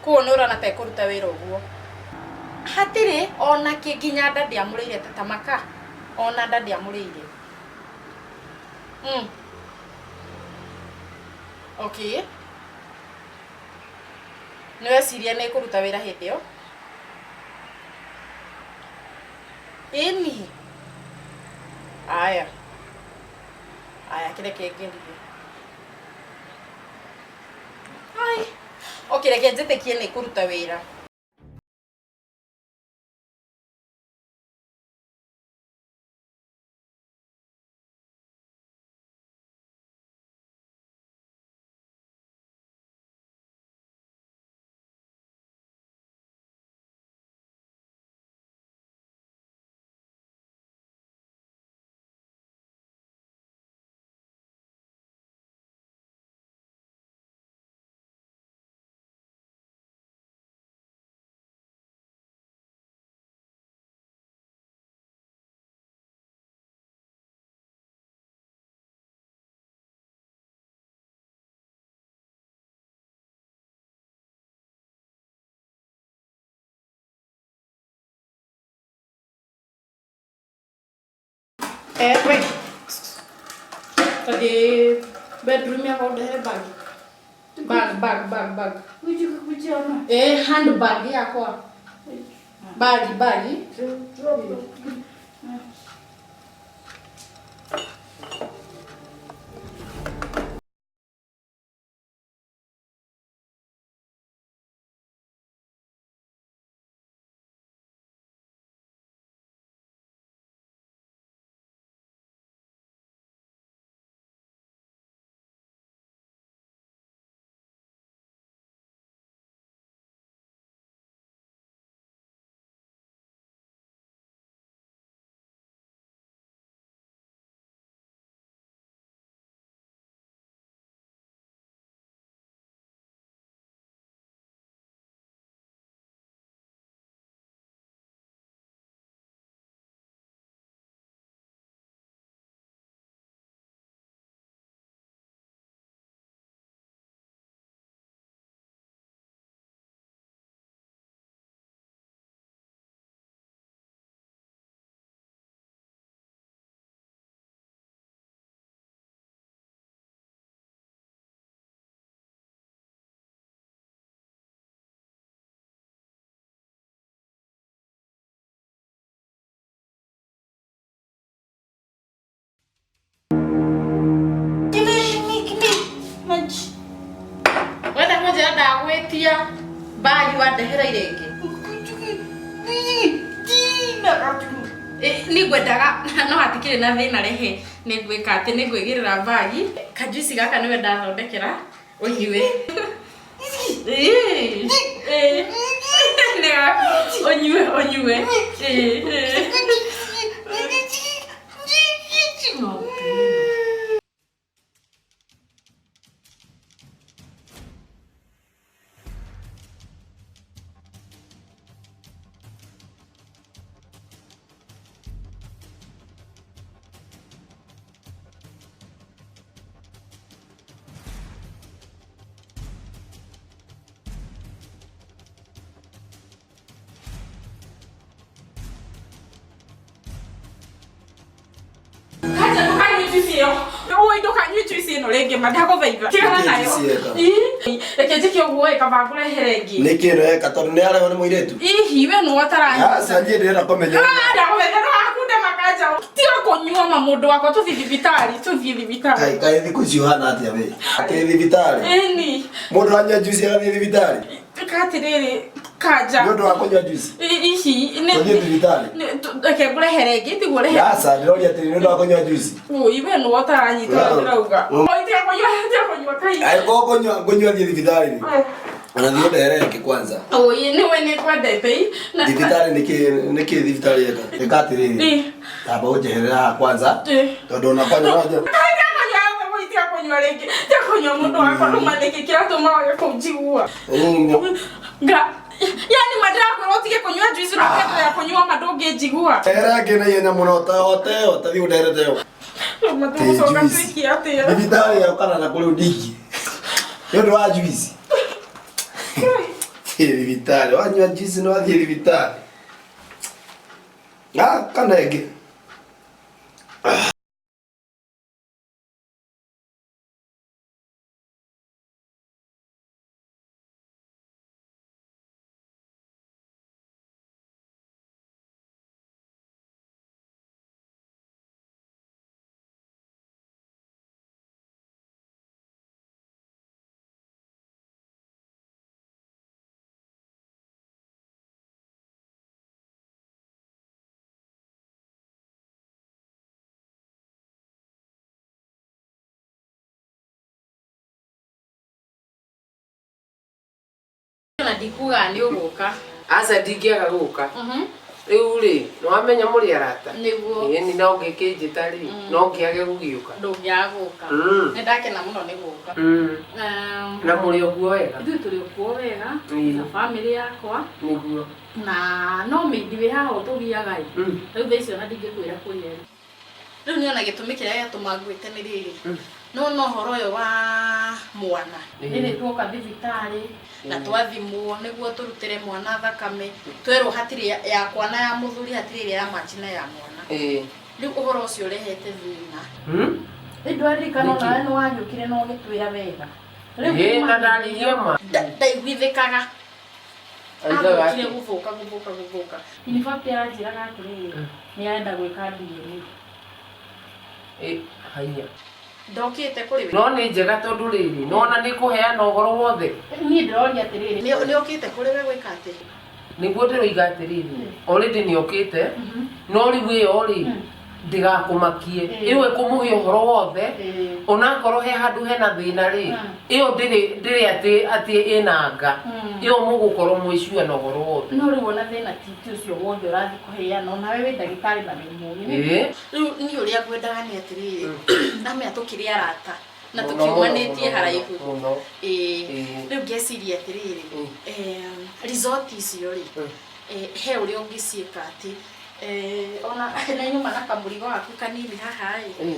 A: Koguo nĩ ũrona ta ĩkũruta wĩra ũguo. Hatirĩ ona kĩ nginya nda ndiamũrĩire ta tamaka. Ona nda ndiamũrĩire. Okay. Nĩ weciria nĩ ĩkũruta wĩra hĩndĩ ĩyo? Ĩni. Aya. Aya kĩreke ngerie. Ai. Okay, reke njĩtĩkie nĩ ĩkũruta wĩra. Wait. Tadi bedroom yakwa ũndehere bag. Bag, bag, bag, bag. Handbag yakwa. Bagi, bagi. Wenda kũnjĩra ndagwĩtia mbagi wandehera irĩngĩ. Nĩ ngwendaga no hatikĩrĩ na thĩna rehe nĩ ngwĩka atĩ nĩ ngwĩgĩrĩra mbagi. Kajuici gaka nĩwe ndathondekera ũnyue. Ũnyue ũnyue. Kaja ndũkanyue juice ĩyo. Oi ndũkanyue juice ĩno rĩngĩ ma ndagũthaitha. Tigana nayo.
B: Juice ĩyo.
A: Ĩ, reke Reke njĩke ũguo ĩ kaba ngũrehere ĩngĩ.
B: Nĩ kĩ ĩno eka tondũ nĩ arehwo nĩ mũirĩtu?
A: Ihi we nĩwe ũtaranyita.
B: Aca niĩ ndĩrenda kũmenya.
A: Ndagũthaitha ndũgakunde makanja. Tiga kũnyua ma mũndũ wakwa tũthiĩ thibitarĩ, tũthiĩ thibitarĩ.
B: Kaĩ kaĩ thikũ ici ũhana atĩa we? Atĩ thibitarĩ?
A: Ĩni.
B: Mũndũ anyua juice agathiĩ thibitarĩ?
A: Ĩka atĩrĩrĩ kanja.
B: Nĩ ũndũ wa kũnyua juice?
A: Ihi nĩ
B: Tũthiĩ thibitarĩ?
A: Reke ngũrehere ĩngĩ tiguo rehe.
B: Aca ndĩroria atĩrĩ nĩ ũndũ wa kũnyua juice?
A: Ũi we nĩwe ũtaranyita ũrĩa ndĩrauga. Oi tiga kũnyua, tiga kũnyua kai.
B: Angĩkorwo kũnyua ngũnyua thiĩ thibitarĩ rĩ. Ona thiĩ ũndehere ĩngĩ kwanza.
A: Oi nĩwe nĩ kwendete i.
B: Thibitarĩ nĩkĩ nĩkĩ thibitarĩ ĩka? Ĩka atĩrĩrĩ. Tamba ũnjeherere haha kwanza. Tondũ ona kwanja no nje.
A: Tiga kũnyua, oi tiga kũnyua rĩngĩ. Tiga kũnyua mũndũ wakwa nduma nĩkĩ kĩratũma wage kũnjigua. Nga yani mandĩrakwĩra ũtige kũnyua juice na ũkendelea kũnyua ma ndũngĩnjigua.
B: Ndehera ĩngĩ na ihenya mũno ta ote ĩyo ta thiĩ ũndeherete ĩyo.
A: Ma tũgũcoka twĩke atĩa?
B: Thibitarĩ ĩyo kana na kũrĩ ndingi. Nĩ ũndũ wa juice. Thiĩ thibitarĩ wanyua juice no wathiĩ thibitarĩ. Ah, kana ĩngĩ.
G: Na ndikuga nĩ ũgũka.
D: Aca ndingĩaga gũka. Rĩu rĩ, nĩ wamenya mũrĩ arata?
G: Nĩguo.
D: Ĩni no ũngĩkĩnjĩta rĩ, no ngĩage gũgĩũka.
G: Ndũngĩaga gũka. Nĩ ndakena mũno nĩ gũka.
D: Na mũrĩ ũguo wega?
F: Ithuĩ tũrĩ ũguo wega na bamĩrĩ yakwa.
D: Nĩguo.
F: Na no mĩindi wĩ haha ũtũgiaga ĩ. Rĩu thaa ici ona ndingĩkwĩra kũrĩa ĩ.
G: Rĩu niĩ ona gĩtũmi kĩrĩa gĩatũma ngwĩte nĩ rĩrĩ, nĩwona ũhoro ũyũ wa mwana. Rĩrĩ tuoka thibitarĩ na twathimwo nĩguo tũrutĩre mwana thakame, twerwo hatirĩ yakwa na ya mũthuri hatirĩ ĩrĩa ya match na ya mwana. Rĩu ũhoro ũcio ũrehete thĩna.
A: Rĩu ndwaririkana onawe nĩ wagĩũkire na ũgĩtwĩra wega.
D: Ĩĩ na ndaririe ma.
G: Ndaiguithĩkaga.
D: Aigaga
G: Athũkire
D: atĩa?
G: gũthũka gũthũka gũthũka.
A: In fact aranjĩraga atĩrĩrĩ, nĩ arenda gwĩka DNA.
D: Ĩ, haiya.
G: Ndokĩte kũrĩ we.
D: No nĩ njega tondũ rĩrĩ, nĩwona nĩ kũheana ũhoro wothe.
A: Niĩ ndĩroria atĩrĩrĩ.
G: Nĩ ũkĩte kũrĩ we gwĩka atĩa?
D: Nĩguo ndĩroiga atĩrĩrĩ, already nĩ okĩte, no rĩu ĩyo rĩ, ndĩgakũmakie. Ĩyo ĩkũmũhe ũhoro wothe, onakorwo he handũ hena thĩna rĩ, ĩyo ndĩrĩ ndĩrĩ atĩ atĩ ĩna anga. Ĩyo mũgũkorwo mwĩ sure na ũhoro wothe.
A: No rĩu ona thĩna ti ti ũcio wothe ũrathiĩ kũheana, onawe wĩ ndagĩtarĩ na wĩ mũũgĩ.
D: Ĩĩ.
G: Rĩu niĩ ũrĩa ngwendaga nĩ atĩrĩrĩ, ndamenya tũkĩrĩ arata na
D: Mũno,
G: tũkiumanĩtie
D: mũno,
G: haraihu.
D: mũno.
G: Ĩĩ.
D: Ĩĩ.
G: Rĩu ngeciria atĩrĩrĩ, resort icio rĩ, he ũrĩa ũngĩciĩka atĩ ona na nyuma na kamũrigo gaku kanini haha ĩ.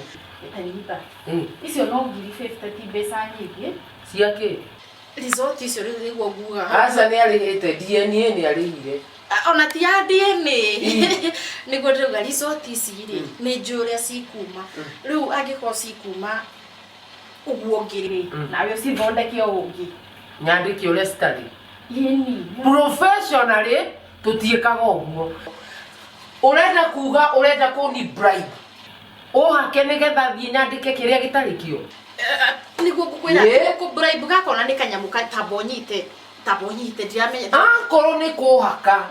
A: Ta nyita. Icio no ngiri 50 ti mbeca nyingĩ.
D: Cia kĩ?
G: Resort icio rĩu nĩguo ngugaga.
D: Aca nĩ arĩhĩte DNA nĩ arĩhire.
G: Ona ti ya DNA. Nĩguo ndĩrauga resort ici rĩ, nĩ njũĩ ũrĩa cikuma. Rĩu angĩkorwo cikuma ũguo ũngĩ rĩ,
A: nawe ũcithondeke o ũngĩ.
D: Nyandĩke ũrĩa citarĩ.
A: Ĩni.
D: Professionally tũtiĩkaga ũguo. Ũrenda kuga ũrenda kũni bribe. Ũhake nĩgetha thiĩ nyandĩke kĩrĩa gĩtarĩ kĩo.
G: Nĩguo ngũkwĩra
D: Ĩĩ.
G: kũ bribe gakona nĩ kanyamũ tamba ũnyite, tamba ũnyite ndiramenya.
D: Akorwo nĩ kũhaka.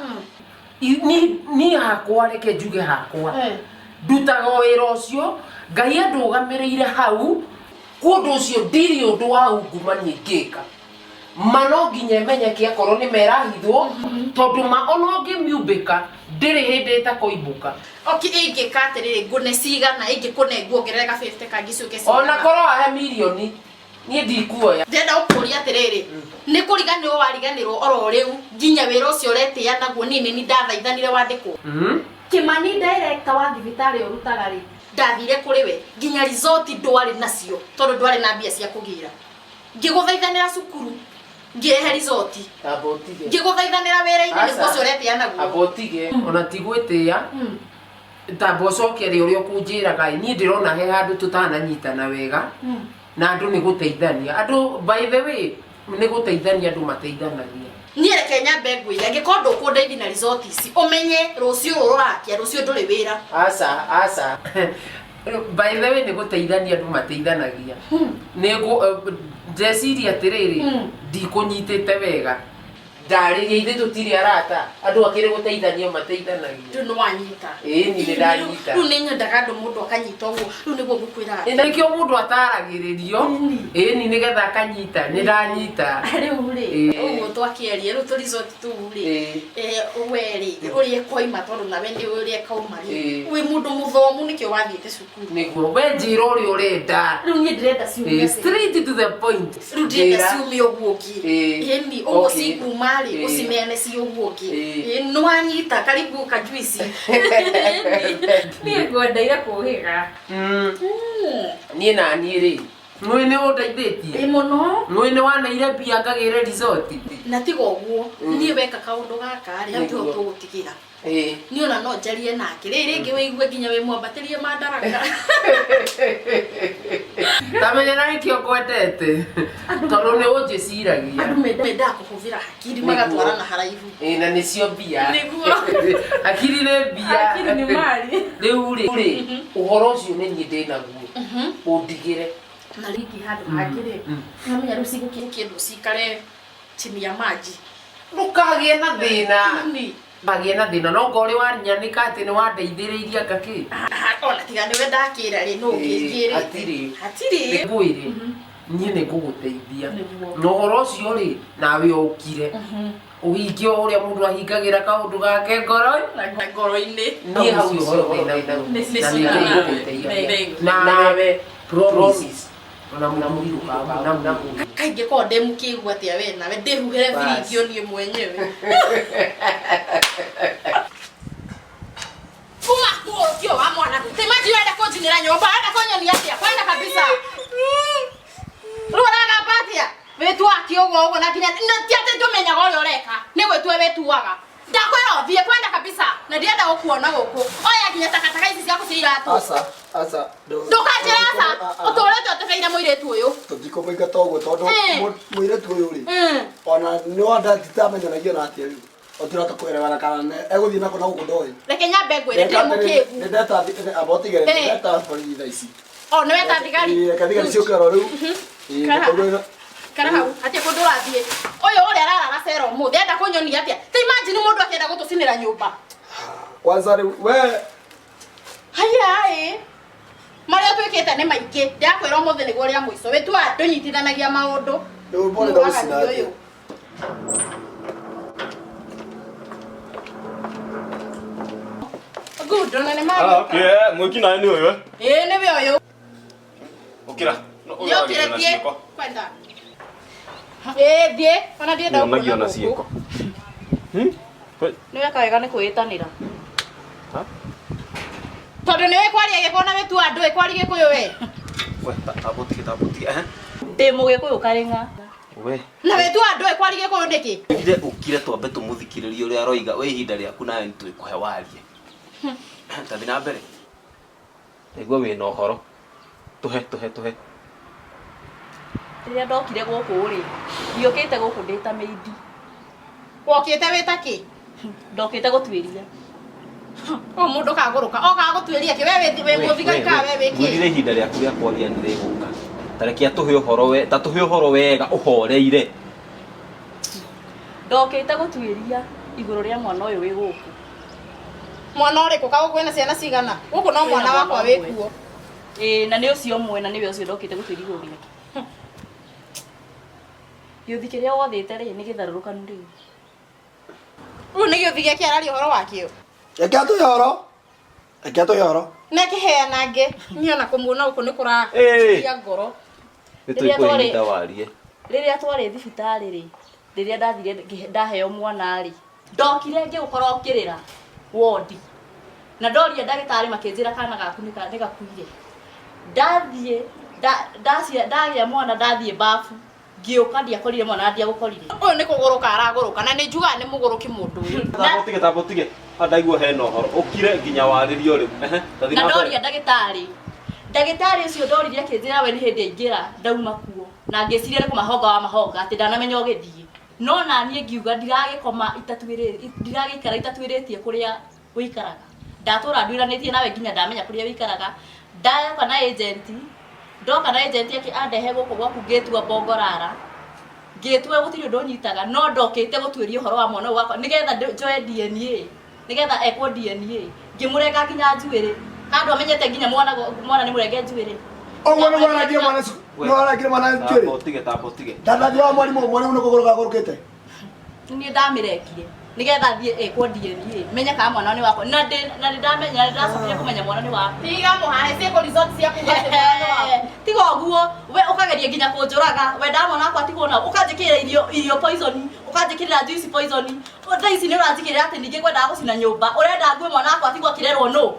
D: Niĩ hakwa reke njuge hakwa. Ndutaga wĩra ũcio, Ngai andũgamĩrĩire hau, kũndũ ũcio ndirĩ ũndũ wa ungumania ingĩka. Ma no nginya ĩmenyeke akorwo nĩ merahithwo, tondũ ma ona ũngĩmiumbĩka, ndĩrĩ hĩndĩ ĩtakoimbũka.
G: Okay, ingĩka atĩrĩrĩ, ngũne cigana, ingĩkũne nguongerere ga 50 kangĩ ciũke cigana.
D: Ona korwo wahe mirioni, niĩ ndikuoya.
G: Ndĩrenda gũkũria atĩrĩrĩ, nĩ kũriganĩrwo wariganĩrwo oro rĩu nginya wĩra ũcio ũretĩa naguo niĩ nĩ niĩ ndathaithanire wandĩkwo.
A: Kĩmani director wa thibitarĩ ũrutaga rĩ?
G: Ndathire kũrĩ we nginya resort ndwarĩ nacio tondũ ndwarĩ na mbia cia kũgĩra. Ngĩgũthaithanĩra cukuru, ngĩrehe resort.
D: Amba ũtige.
G: Ngĩgũthaithanĩra wĩra-inĩ nĩguo
D: Aca.
G: ũcio ũretĩa naguo.
D: Amba ũtige, ona ti gwĩtĩa, tamba ũcoke rĩ ũrĩa ũkũnjĩraga ĩ, niĩ ndĩrona he handũ tũtananyitana wega, na andũ nĩ gũteithania. Andũ by the way, Nĩ gũteithania andũ mateithanagia.
G: Niĩ reke nyambe ngwĩre angĩkorwo ndũkũndeithia na resort ici ũmenye rũciũ rũrũ rũrakia rũciũ ndũrĩ wĩra.
D: Aca, aca. By the way, nĩ gũteithania andũ mateithanagia. Nĩ ngũ ndeciria atĩrĩrĩ, ndikũnyitĩte wega. Ndarĩria ithuĩ tũtirĩ arata, andũ akĩrĩ gũteithania mateithanagia.
G: Rĩu nĩ wanyita.
D: Ĩĩ ni nĩ ndanyita.
G: Rĩu nĩ nyendaga andũ mũndũ akanyita ũguo. Rĩu nĩguo ngũkwĩraga.
D: Ĩ nĩkĩo mũndũ ataragĩrĩrio. Ĩni nĩgetha akanyita, nĩ ndanyita.
G: Rĩu rĩ,
D: Ĩĩ.
G: ũguo twakĩaria rĩu tũ resort tũu rĩ,
D: Ĩĩ.
G: we rĩ, ũrĩa koima tondũ nawe nĩ ũrĩa kauma rĩ,
D: Ĩĩ.
G: wĩ mũndũ mũthomu nĩkĩo wathiĩte cukuru.
D: Nĩguo, we njĩra ũrĩa ũrenda.
G: Rĩu niĩ ndĩrenda ciumie
D: Ĩĩ, straight to the point.
G: Rĩu ndĩrenda
D: Njĩra.
G: ciumie ũguo ũngĩ.
D: Ĩĩ.
G: Ĩni, ũguo
D: Okay.
G: cikuma rĩ,
D: Ĩĩ.
G: ũcineane ci ũguo ũngĩ.
D: Ĩĩ.
G: Ĩĩ, nĩ wanyita, karibu kajuici.
A: Niĩ ngwendeire kũhĩga.
D: Niĩ na niĩ rĩ, nũĩ nĩ ũndeithĩtie?
G: Ĩ mũno.
D: Nũĩ nĩ waneire mbia ngagĩre resort?
G: Na tiga ũguo, niĩ weka kaũndũ gaka rĩ, hau tiho
D: Nĩguo.
G: tũgũtigĩra.
D: Ĩĩ.
G: Niĩ ona no njarie nake rĩrĩ rĩngĩ wĩigue nginya wĩ mwambatĩrie mandaraka.
D: Tamenya na nĩkĩo ngwendete. Tondũ nĩ ũnjĩciragia.
G: Andũ mendaga kũhũthĩra hakiri
D: Nĩguo.
G: magatwara na haraihu.
D: Ĩĩ na nĩcio mbia.
G: Nĩguo.
D: Hakiri nĩ mbia.
A: Hakiri nĩ mali.
D: Rĩu rĩ, ũhoro ũcio nĩ niĩ ndĩnaguo. Ũndigĩre.
G: Na rĩngĩ handũ hangĩ rĩ, nĩwamenya rĩu cigũkĩndũ cikare chini ya maji.
D: Ndũkagĩe na thĩna.
G: Nĩ.
D: Ndũkagĩe na thĩna no ngorĩ wanyanĩka atĩ nĩ wandeithĩrĩirie anga kĩ.
G: Ona tiga nĩwe ndakĩra rĩ, nũ ũngĩnjĩrĩte?
D: Hatirĩ.
G: Hatirĩ.
D: Nĩngwĩre, niĩ nĩ ngũgũteithia.
G: Nĩguo.
D: Na ũhoro ũcio rĩ, nawe ũkire. Ũhingie o ũrĩa mũndũ ahingagĩra kaũndũ gake ngoro.
G: Na ngoro-inĩ.
D: Niĩ hau ũhoro wĩna
A: Nĩ
D: na nĩ ngũgũteithia. Nawe promise. Ona mũrimũ na
G: Kaingĩ korwo ndĩ mũkĩgu atĩa we nawe ndĩhuhĩre
D: Bas.
G: biringio niĩ mwenyewe. Kuma mũgũrũkio wa mwana. Ti maji ũrenda kũnjinĩra nyũmba, ũrenda kũnyonia atĩa? Kwenda kabisa. Rĩu ũragamba atĩa? Wĩtuaga kĩũgũ ũguo na nginya na ti atĩ ndũmenyaga ũrĩa ũreka. Nĩ gwĩtua wĩtuaga. Ndakwĩra ũthiĩ kwenda kabisa na ndienda gũkuona gũkũ. Oya nginya takataka ici ciaku cia iratũ.
B: Aca, aca.
G: Ndũkanjĩre aca. Ũtũrĩte ũtebeire mũirĩtu ũyũ.
B: Tũtikũmũingata ũguo tondũ mũirĩtu ũyũ rĩ, ona nĩ wanda titamenyanagia nake rĩu. Otirahota kũerewana kana egũthiĩ nako na gũkũ ndoĩ.
G: Reke nyambe ngwĩre ndĩ mũkĩgu.
B: Nĩndeta amba ũtigere nĩndeta borithi thaa ici.
G: O nĩ weta thigari.
B: Ĩĩ, reke thigari ciũke oro rĩu. Ĩĩ,
G: Kara.
B: tondũ
G: Kara hau atia kũndũ ũrathiĩ. Ũyũ ũrĩa ararara cera ũmũthĩ enda kũnyonia atĩa? Ta imagine mũndũ akĩenda gũtũcinĩra nyũmba.
B: Kwanza rĩu we
G: Haya ĩ. Marĩa twĩkĩte nĩ maingĩ. Ndĩrakwĩra ũmũthĩ nĩguo rĩa mũico. Wĩtua ndũnyitithanagia maũndũ.
B: Rĩu mbone ndagũcina
G: Mũragani
B: atĩa?
G: ũyũ. Good, ona nĩ
I: Ah,
G: magĩũka.
I: okay, mwĩki nawe nĩ ũyũ eh?
G: Ĩĩ nĩwe ũyũ.
I: Ũkĩra. No, ũyũ
G: Nĩokire
I: aragio na
G: thiĩ.
I: ciĩko.
G: Kwenda. Ĩĩ thiĩ. Ona ndienda
I: Nĩonagio
G: gũkuona
I: na
G: gũkũ.
I: ciĩko.
A: Nĩ weka wega nĩ kwĩĩtanĩra.
G: Tondũ nĩũĩ kwaria Gĩkũyũ na wĩtua ndũĩ kwaria Gĩkũyũ we.
I: We, tamba ũtige, tamba ũtige, ehe.
A: Ndĩ mũgĩkũyũ karĩng'a.
I: We.
G: Na wĩtua ndũĩ kwaria Gĩkũyũ nĩkĩ?
J: Ũkire ũkire twambe tũmũthikĩrĩrie ũrĩa aroiga we ihinda rĩaku nawe nĩ twĩkũhe warie. Ta thiĩ na mbere. Ndaigua wĩna ũhoro. Tũhe tũhe tũhe.
A: Rĩrĩa ndokire gũkũ rĩ, ndiokĩte gũkũ ndĩ ta mĩindi.
G: Wokĩte wĩ ta kĩ?
A: Ndokĩte gũtuĩria.
G: Ũyũ mũndũ kagũrũka. Okaga gũtuĩria kĩ? We wĩ mũthigari kana we wĩ kĩ?
J: Ngwĩrire ihinda rĩaku rĩa kwaria nĩ rĩgũka. Ta reke atũhe ũhoro we, ta tũhe ũhoro wega ũhoreire.
A: Ndokĩte gũtuĩria igũrũ rĩa mwana ũyũ wĩ gũkũ.
G: Mwana ũrĩkũ? Ka gũkũ kwĩna ciana cigana? Gũkũ no mwana wakwa wĩ kuo.
A: Ĩĩ na nĩ ũcio ũmwe na nĩwe ũcio ndokĩte gũtuĩria igũrũ rĩake. Gĩũthi kĩrĩa wathĩte rĩ nĩ gĩtharũrũkanu rĩu.
G: Rĩu nĩ gĩũthi gĩake araria ũhoro wakĩo.
B: Reke atũhe ũhoro. Reke atũhe ũhoro.
G: Na kĩheanange. Niĩ ona kũmuona gũkũ nĩ
J: Ĩĩ.
G: kũracia ngoro.
J: Nĩ
A: Rĩrĩa
J: twĩkũhe
A: twarĩ-
J: ihinda warie.
A: Rĩrĩa twarĩ thibitarĩ rĩ, rĩrĩa ndathire ndaheo mwana rĩ, ndokire ngĩgũkora ũkĩrĩra wondi. Na ndoria ndagĩtarĩ makĩnjĩra kana gaku nĩ gakuire. Ndathiĩ ndagĩa mwana ndathiĩ bafu ngĩũka ndiakorire mwana ndiagũkorire.
G: Ũyũ nĩ kũgũrũka aragũrũka na nĩ njugaga nĩ mũgũrũki mũndũ ũyũ.
J: Tamba ũtige, tamba ũtige. Ha ndaigua hena ũhoro. Ũkire nginya warĩrio rĩu. Ehe, ta thiĩ
A: Na
J: na mbere.
A: ndoria ndagĩtarĩ. Ndagĩtarĩ ũcio ndoririe akĩnjĩra we nĩ hĩndĩ aingĩra ndauma kuo.
K: Na ngĩciria nĩ kũmahonga wa mahonga atĩ ndanamenya ũgĩthiĩ. No na niĩ ngiuga ndiragĩkoma itatuĩrĩ ndiragĩikara itatuĩrĩtie kũrĩa ũikaraga. Ndatũra nduĩranĩtie nawe nginya ndamenya kũrĩa ũikaraga. Ndoka na agent, ndoka na agent akĩ andehe gũkũ gwaku ngĩtua mbongorara. Ngĩtua gũtirĩ ũndũ ũnyitaga no ndokĩte gũtuĩria ũhoro wa mwana ũyũ wakwa nĩgetha njoe DNA nĩgetha ekwo DNA. Ngĩmũrenga nginya njuĩrĩ. Kando amenyete nginya mwana mwana nĩ mũrenge njuĩrĩ.
B: Ũguo nĩguo arangire mwana nĩguo arangire mwana njuĩrĩ.
J: Tamba ũtige, tamba ũtige.
B: Ndandathi wa mwarimũ, mwarimũ nĩ kũgũrũka agũrũkĩte.
K: Niĩ ndamĩrengire nĩgetha thiĩ ĩkwo DNA menye kana mwana nĩ wakwa na ndĩ na nĩ ndamenya na ndacokire kũmenya mwana nĩ wakwa.
A: Tiga mũhahe ciĩko result ciaku atĩ mwana nĩ waku.
K: Tiga ũguo we ũkageria nginya kũnjũraga we ndamwana wakwa atigwo nao ũkanjĩkĩrĩra irio irio poison ũkanjĩkĩrĩra juice poison thaa ici nĩ ũranjĩkĩrĩra atĩ ningĩ ngwendaga gũcina nyũmba ũrenda ngue mwana wakwa atigwo akĩrerwo nũ.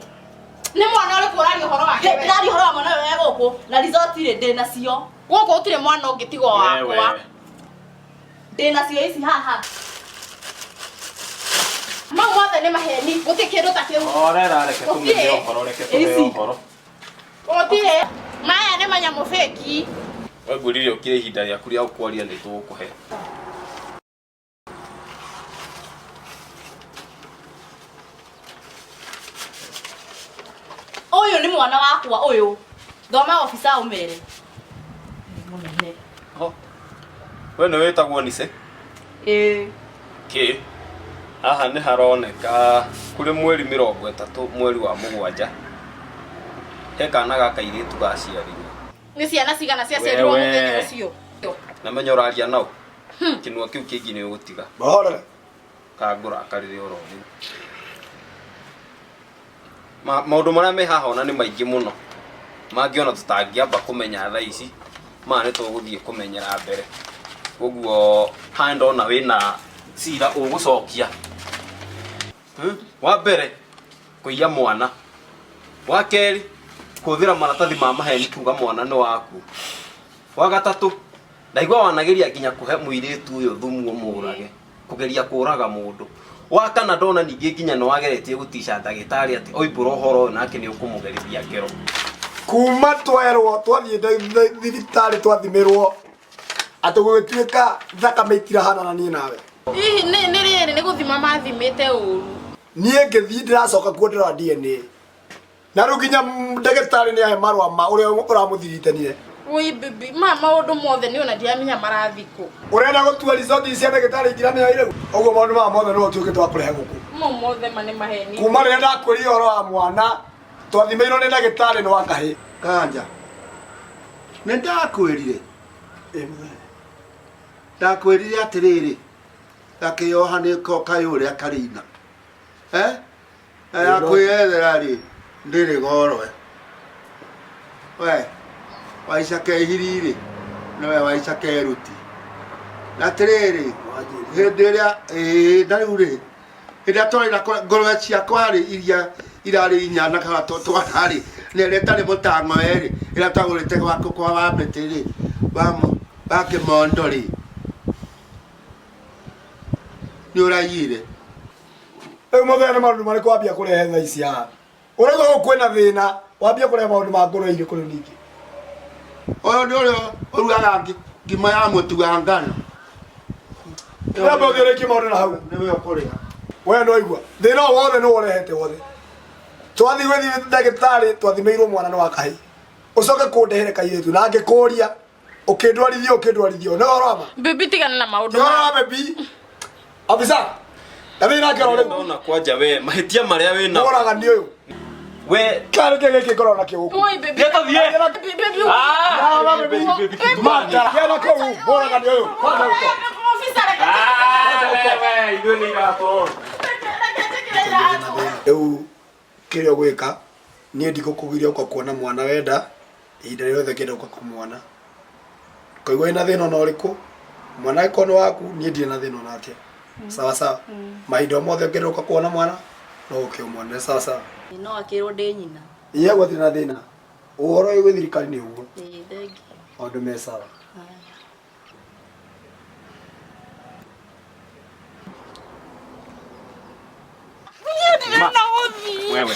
A: Nĩ mwana ũrĩkũ ũraria ũhoro wake we?
K: Ndĩraria ũhoro wa mwana ũyũ e gũkũ na result rĩ ndĩ nacio.
A: Gũkũ gũtirĩ mwana ũngĩ tiga o wakwa.
K: Ndĩ nacio ici haha.
A: Mau mothe nĩ maheni gũtirĩ kĩndũ ta kĩu.
J: Horera, reke tũmenye ũhoro, reke tũheo ũhoro.
A: Gũtirĩ. Maya nĩ manyamũ fake.
J: We ngwĩrire ũkire ihinda rĩaku rĩa kwaria nĩ tũgũkũhe.
K: Ũyũ nĩ mwana wakwa ũyũ. Thoma officer ũmere. Mũnene.
J: Ho. We nĩ wĩtagwo Nice?
K: Ĩĩ.
J: Kĩ? Haha nĩ haroneka kũrĩ mweri 30 mweri wa 7 he kana ga kairĩtu gaciarirwo.
A: Nĩ ciana cigana ciaciarirwo
J: Wewe.
A: mũthenya ũcio?
J: Na menya ũraria nao. Kĩnua kĩu kĩngĩ nĩ ũgũtiga.
B: Mahorere.
J: Kangũrakarĩre oro rĩu. Maũndũ marĩa me haha ona nĩ maingĩ mũno. Mangĩ ona tũtangĩamba kũmenya thaa ici, maya nĩ tũgũthiĩ kũmenyera mbere. Koguo haha ndona wĩna cira ũgũcokia. Wa mbere, kũiya mwana. Wa kerĩ, kũhũthĩra maratathi ma maheni kuga mwana nĩ waku. Wa gatatũ, ndaigua wanageria nginya kũhe mũirĩtu ũyũ thumu ũmũrage, kũgeria kũraga mũndũ. Wa kana ndona ningĩ nginya nĩ wageretie gũtica ndagĩtarĩ atĩ oimbũra ũhoro ũyũ nake nĩ ũkũmũgerithia ngero.
B: Kuma twerwo twathiĩ thibitarĩ twathimĩrwo atĩ gũgĩtuĩka thakame itirahanana niĩ nawe.
A: Hihi nĩ rĩrĩ nĩ gũthima mathimĩte ũru.
B: Niĩ ngĩthiĩ ndĩracoka kuo ndĩrora DNA. Na rĩu nginya ndagĩtarĩ nĩ ahe marũa ma ũrĩa ũramũthigitanire.
A: Ui bibi, ma maũndũ mothe nĩ ona ndiramenya marathiĩ kũ.
B: Ũrenda gũtua result cia ndagĩtarĩ ingĩramenya rĩu? Ũguo maũndũ maya mothe nĩwe ũtuĩkĩte wa kũrehe gũkũ.
A: Mau mothe ma nĩ maheni.
B: Kuma rĩrĩa ndakwĩrire ũhoro wa mwana twathimĩirwo nĩ ndagĩtarĩ nĩ wa kahĩĩ.
L: Kanja. Nĩ ndakwĩrire. Ndakwĩrire atĩrĩrĩ, gakĩoha nĩko kaĩ ũrĩa karĩina. Eh? Ya kwĩyethera rĩ, ndĩrĩ goro. We, waica kehiri rĩ, nĩwe waica keruti. Na atĩrĩrĩ, hĩndĩ ĩrĩa, ĩĩ, na rĩu rĩ, hĩndĩ ĩrĩa twarĩ na ngũrwe ciakwa rĩ, iria irarĩ inya na kana twana rĩ, na ĩrĩa ĩtarĩ mũtang'oe rĩ, ĩrĩa twagũrĩte gwaku kwa Wambĩtĩ rĩ, wa kĩmondo rĩ, nĩ ũraiyire.
B: Rĩu mũthenya nĩ maũndũ marĩkũ wambia kũrehe thaa ici haha? Ũraigua gũkũ kwĩna thĩna, wambia kũrehe maũndũ ma ngũrwe irĩkũ rĩu ningĩ?
L: Ũyũ nĩ ũrĩa ũrugaga ngima ya mũtu wa ngano.
B: Nĩamba ũthiĩ ũrĩkie maũndũ na hau.
L: Nĩwe ũkũrĩa.
B: We nĩ waigua. Thĩna ũyũ wothe nĩwe ũrehete wothe. Twathiĩ gwĩthiĩ ndagĩtarĩ twathimĩirwo mwana nĩ wa kahĩĩ. Ũcoke kũndehere kairĩtu na ngĩkũria ũkĩndwarithia ũkĩndwarithia. Nĩ ũhoro wa ma?
A: Bibi tigana na maũndũ
B: Nĩ ũhoro wa bibi? Officer, ndathĩ nake oro rĩu.
J: Ndona kwanja we mahĩtia marĩa wĩna.
B: Mũraga nĩ ũyũ.
J: We
B: karĩ kĩ gĩkĩ ngorwo nakĩo gũkũ.
A: Oi bibi.
J: Gĩtũthiĩ.
A: Bibi.
J: Ah,
B: bibi,
J: bibi, bibi.
B: Mata, gĩana kũu, mũraga nĩ ũyũ. Kwanza huko.
A: Officer, reke
J: We, ithuĩ nĩ iratũ.
B: Rĩu kĩrĩa ũgwĩka, niĩ ndigũkũgiria ũka kuona mwana wenda, ihinda rĩothe ngĩenda ũka kũmuona. Ũkaigua wĩna thĩna ona ũrĩkũ, mwana angĩkorwo nĩ waku, niĩ ndirĩ na thĩna ona atĩa. Sawa sawa. Mahinda o mothe ũngĩenda ũka kuona mwana, no ũke ũmuone. Sawa sawa.
K: No akĩrwo ndĩ nyina.
B: Iye gũtirĩ na thĩna. Ũhoro ũyũ gwĩ thirikari nĩ ũguo.
K: Ĩĩ, thengiũ.
B: Maũndũ me sawa.
A: Ndĩrenda gũthiĩ.
J: Wewe.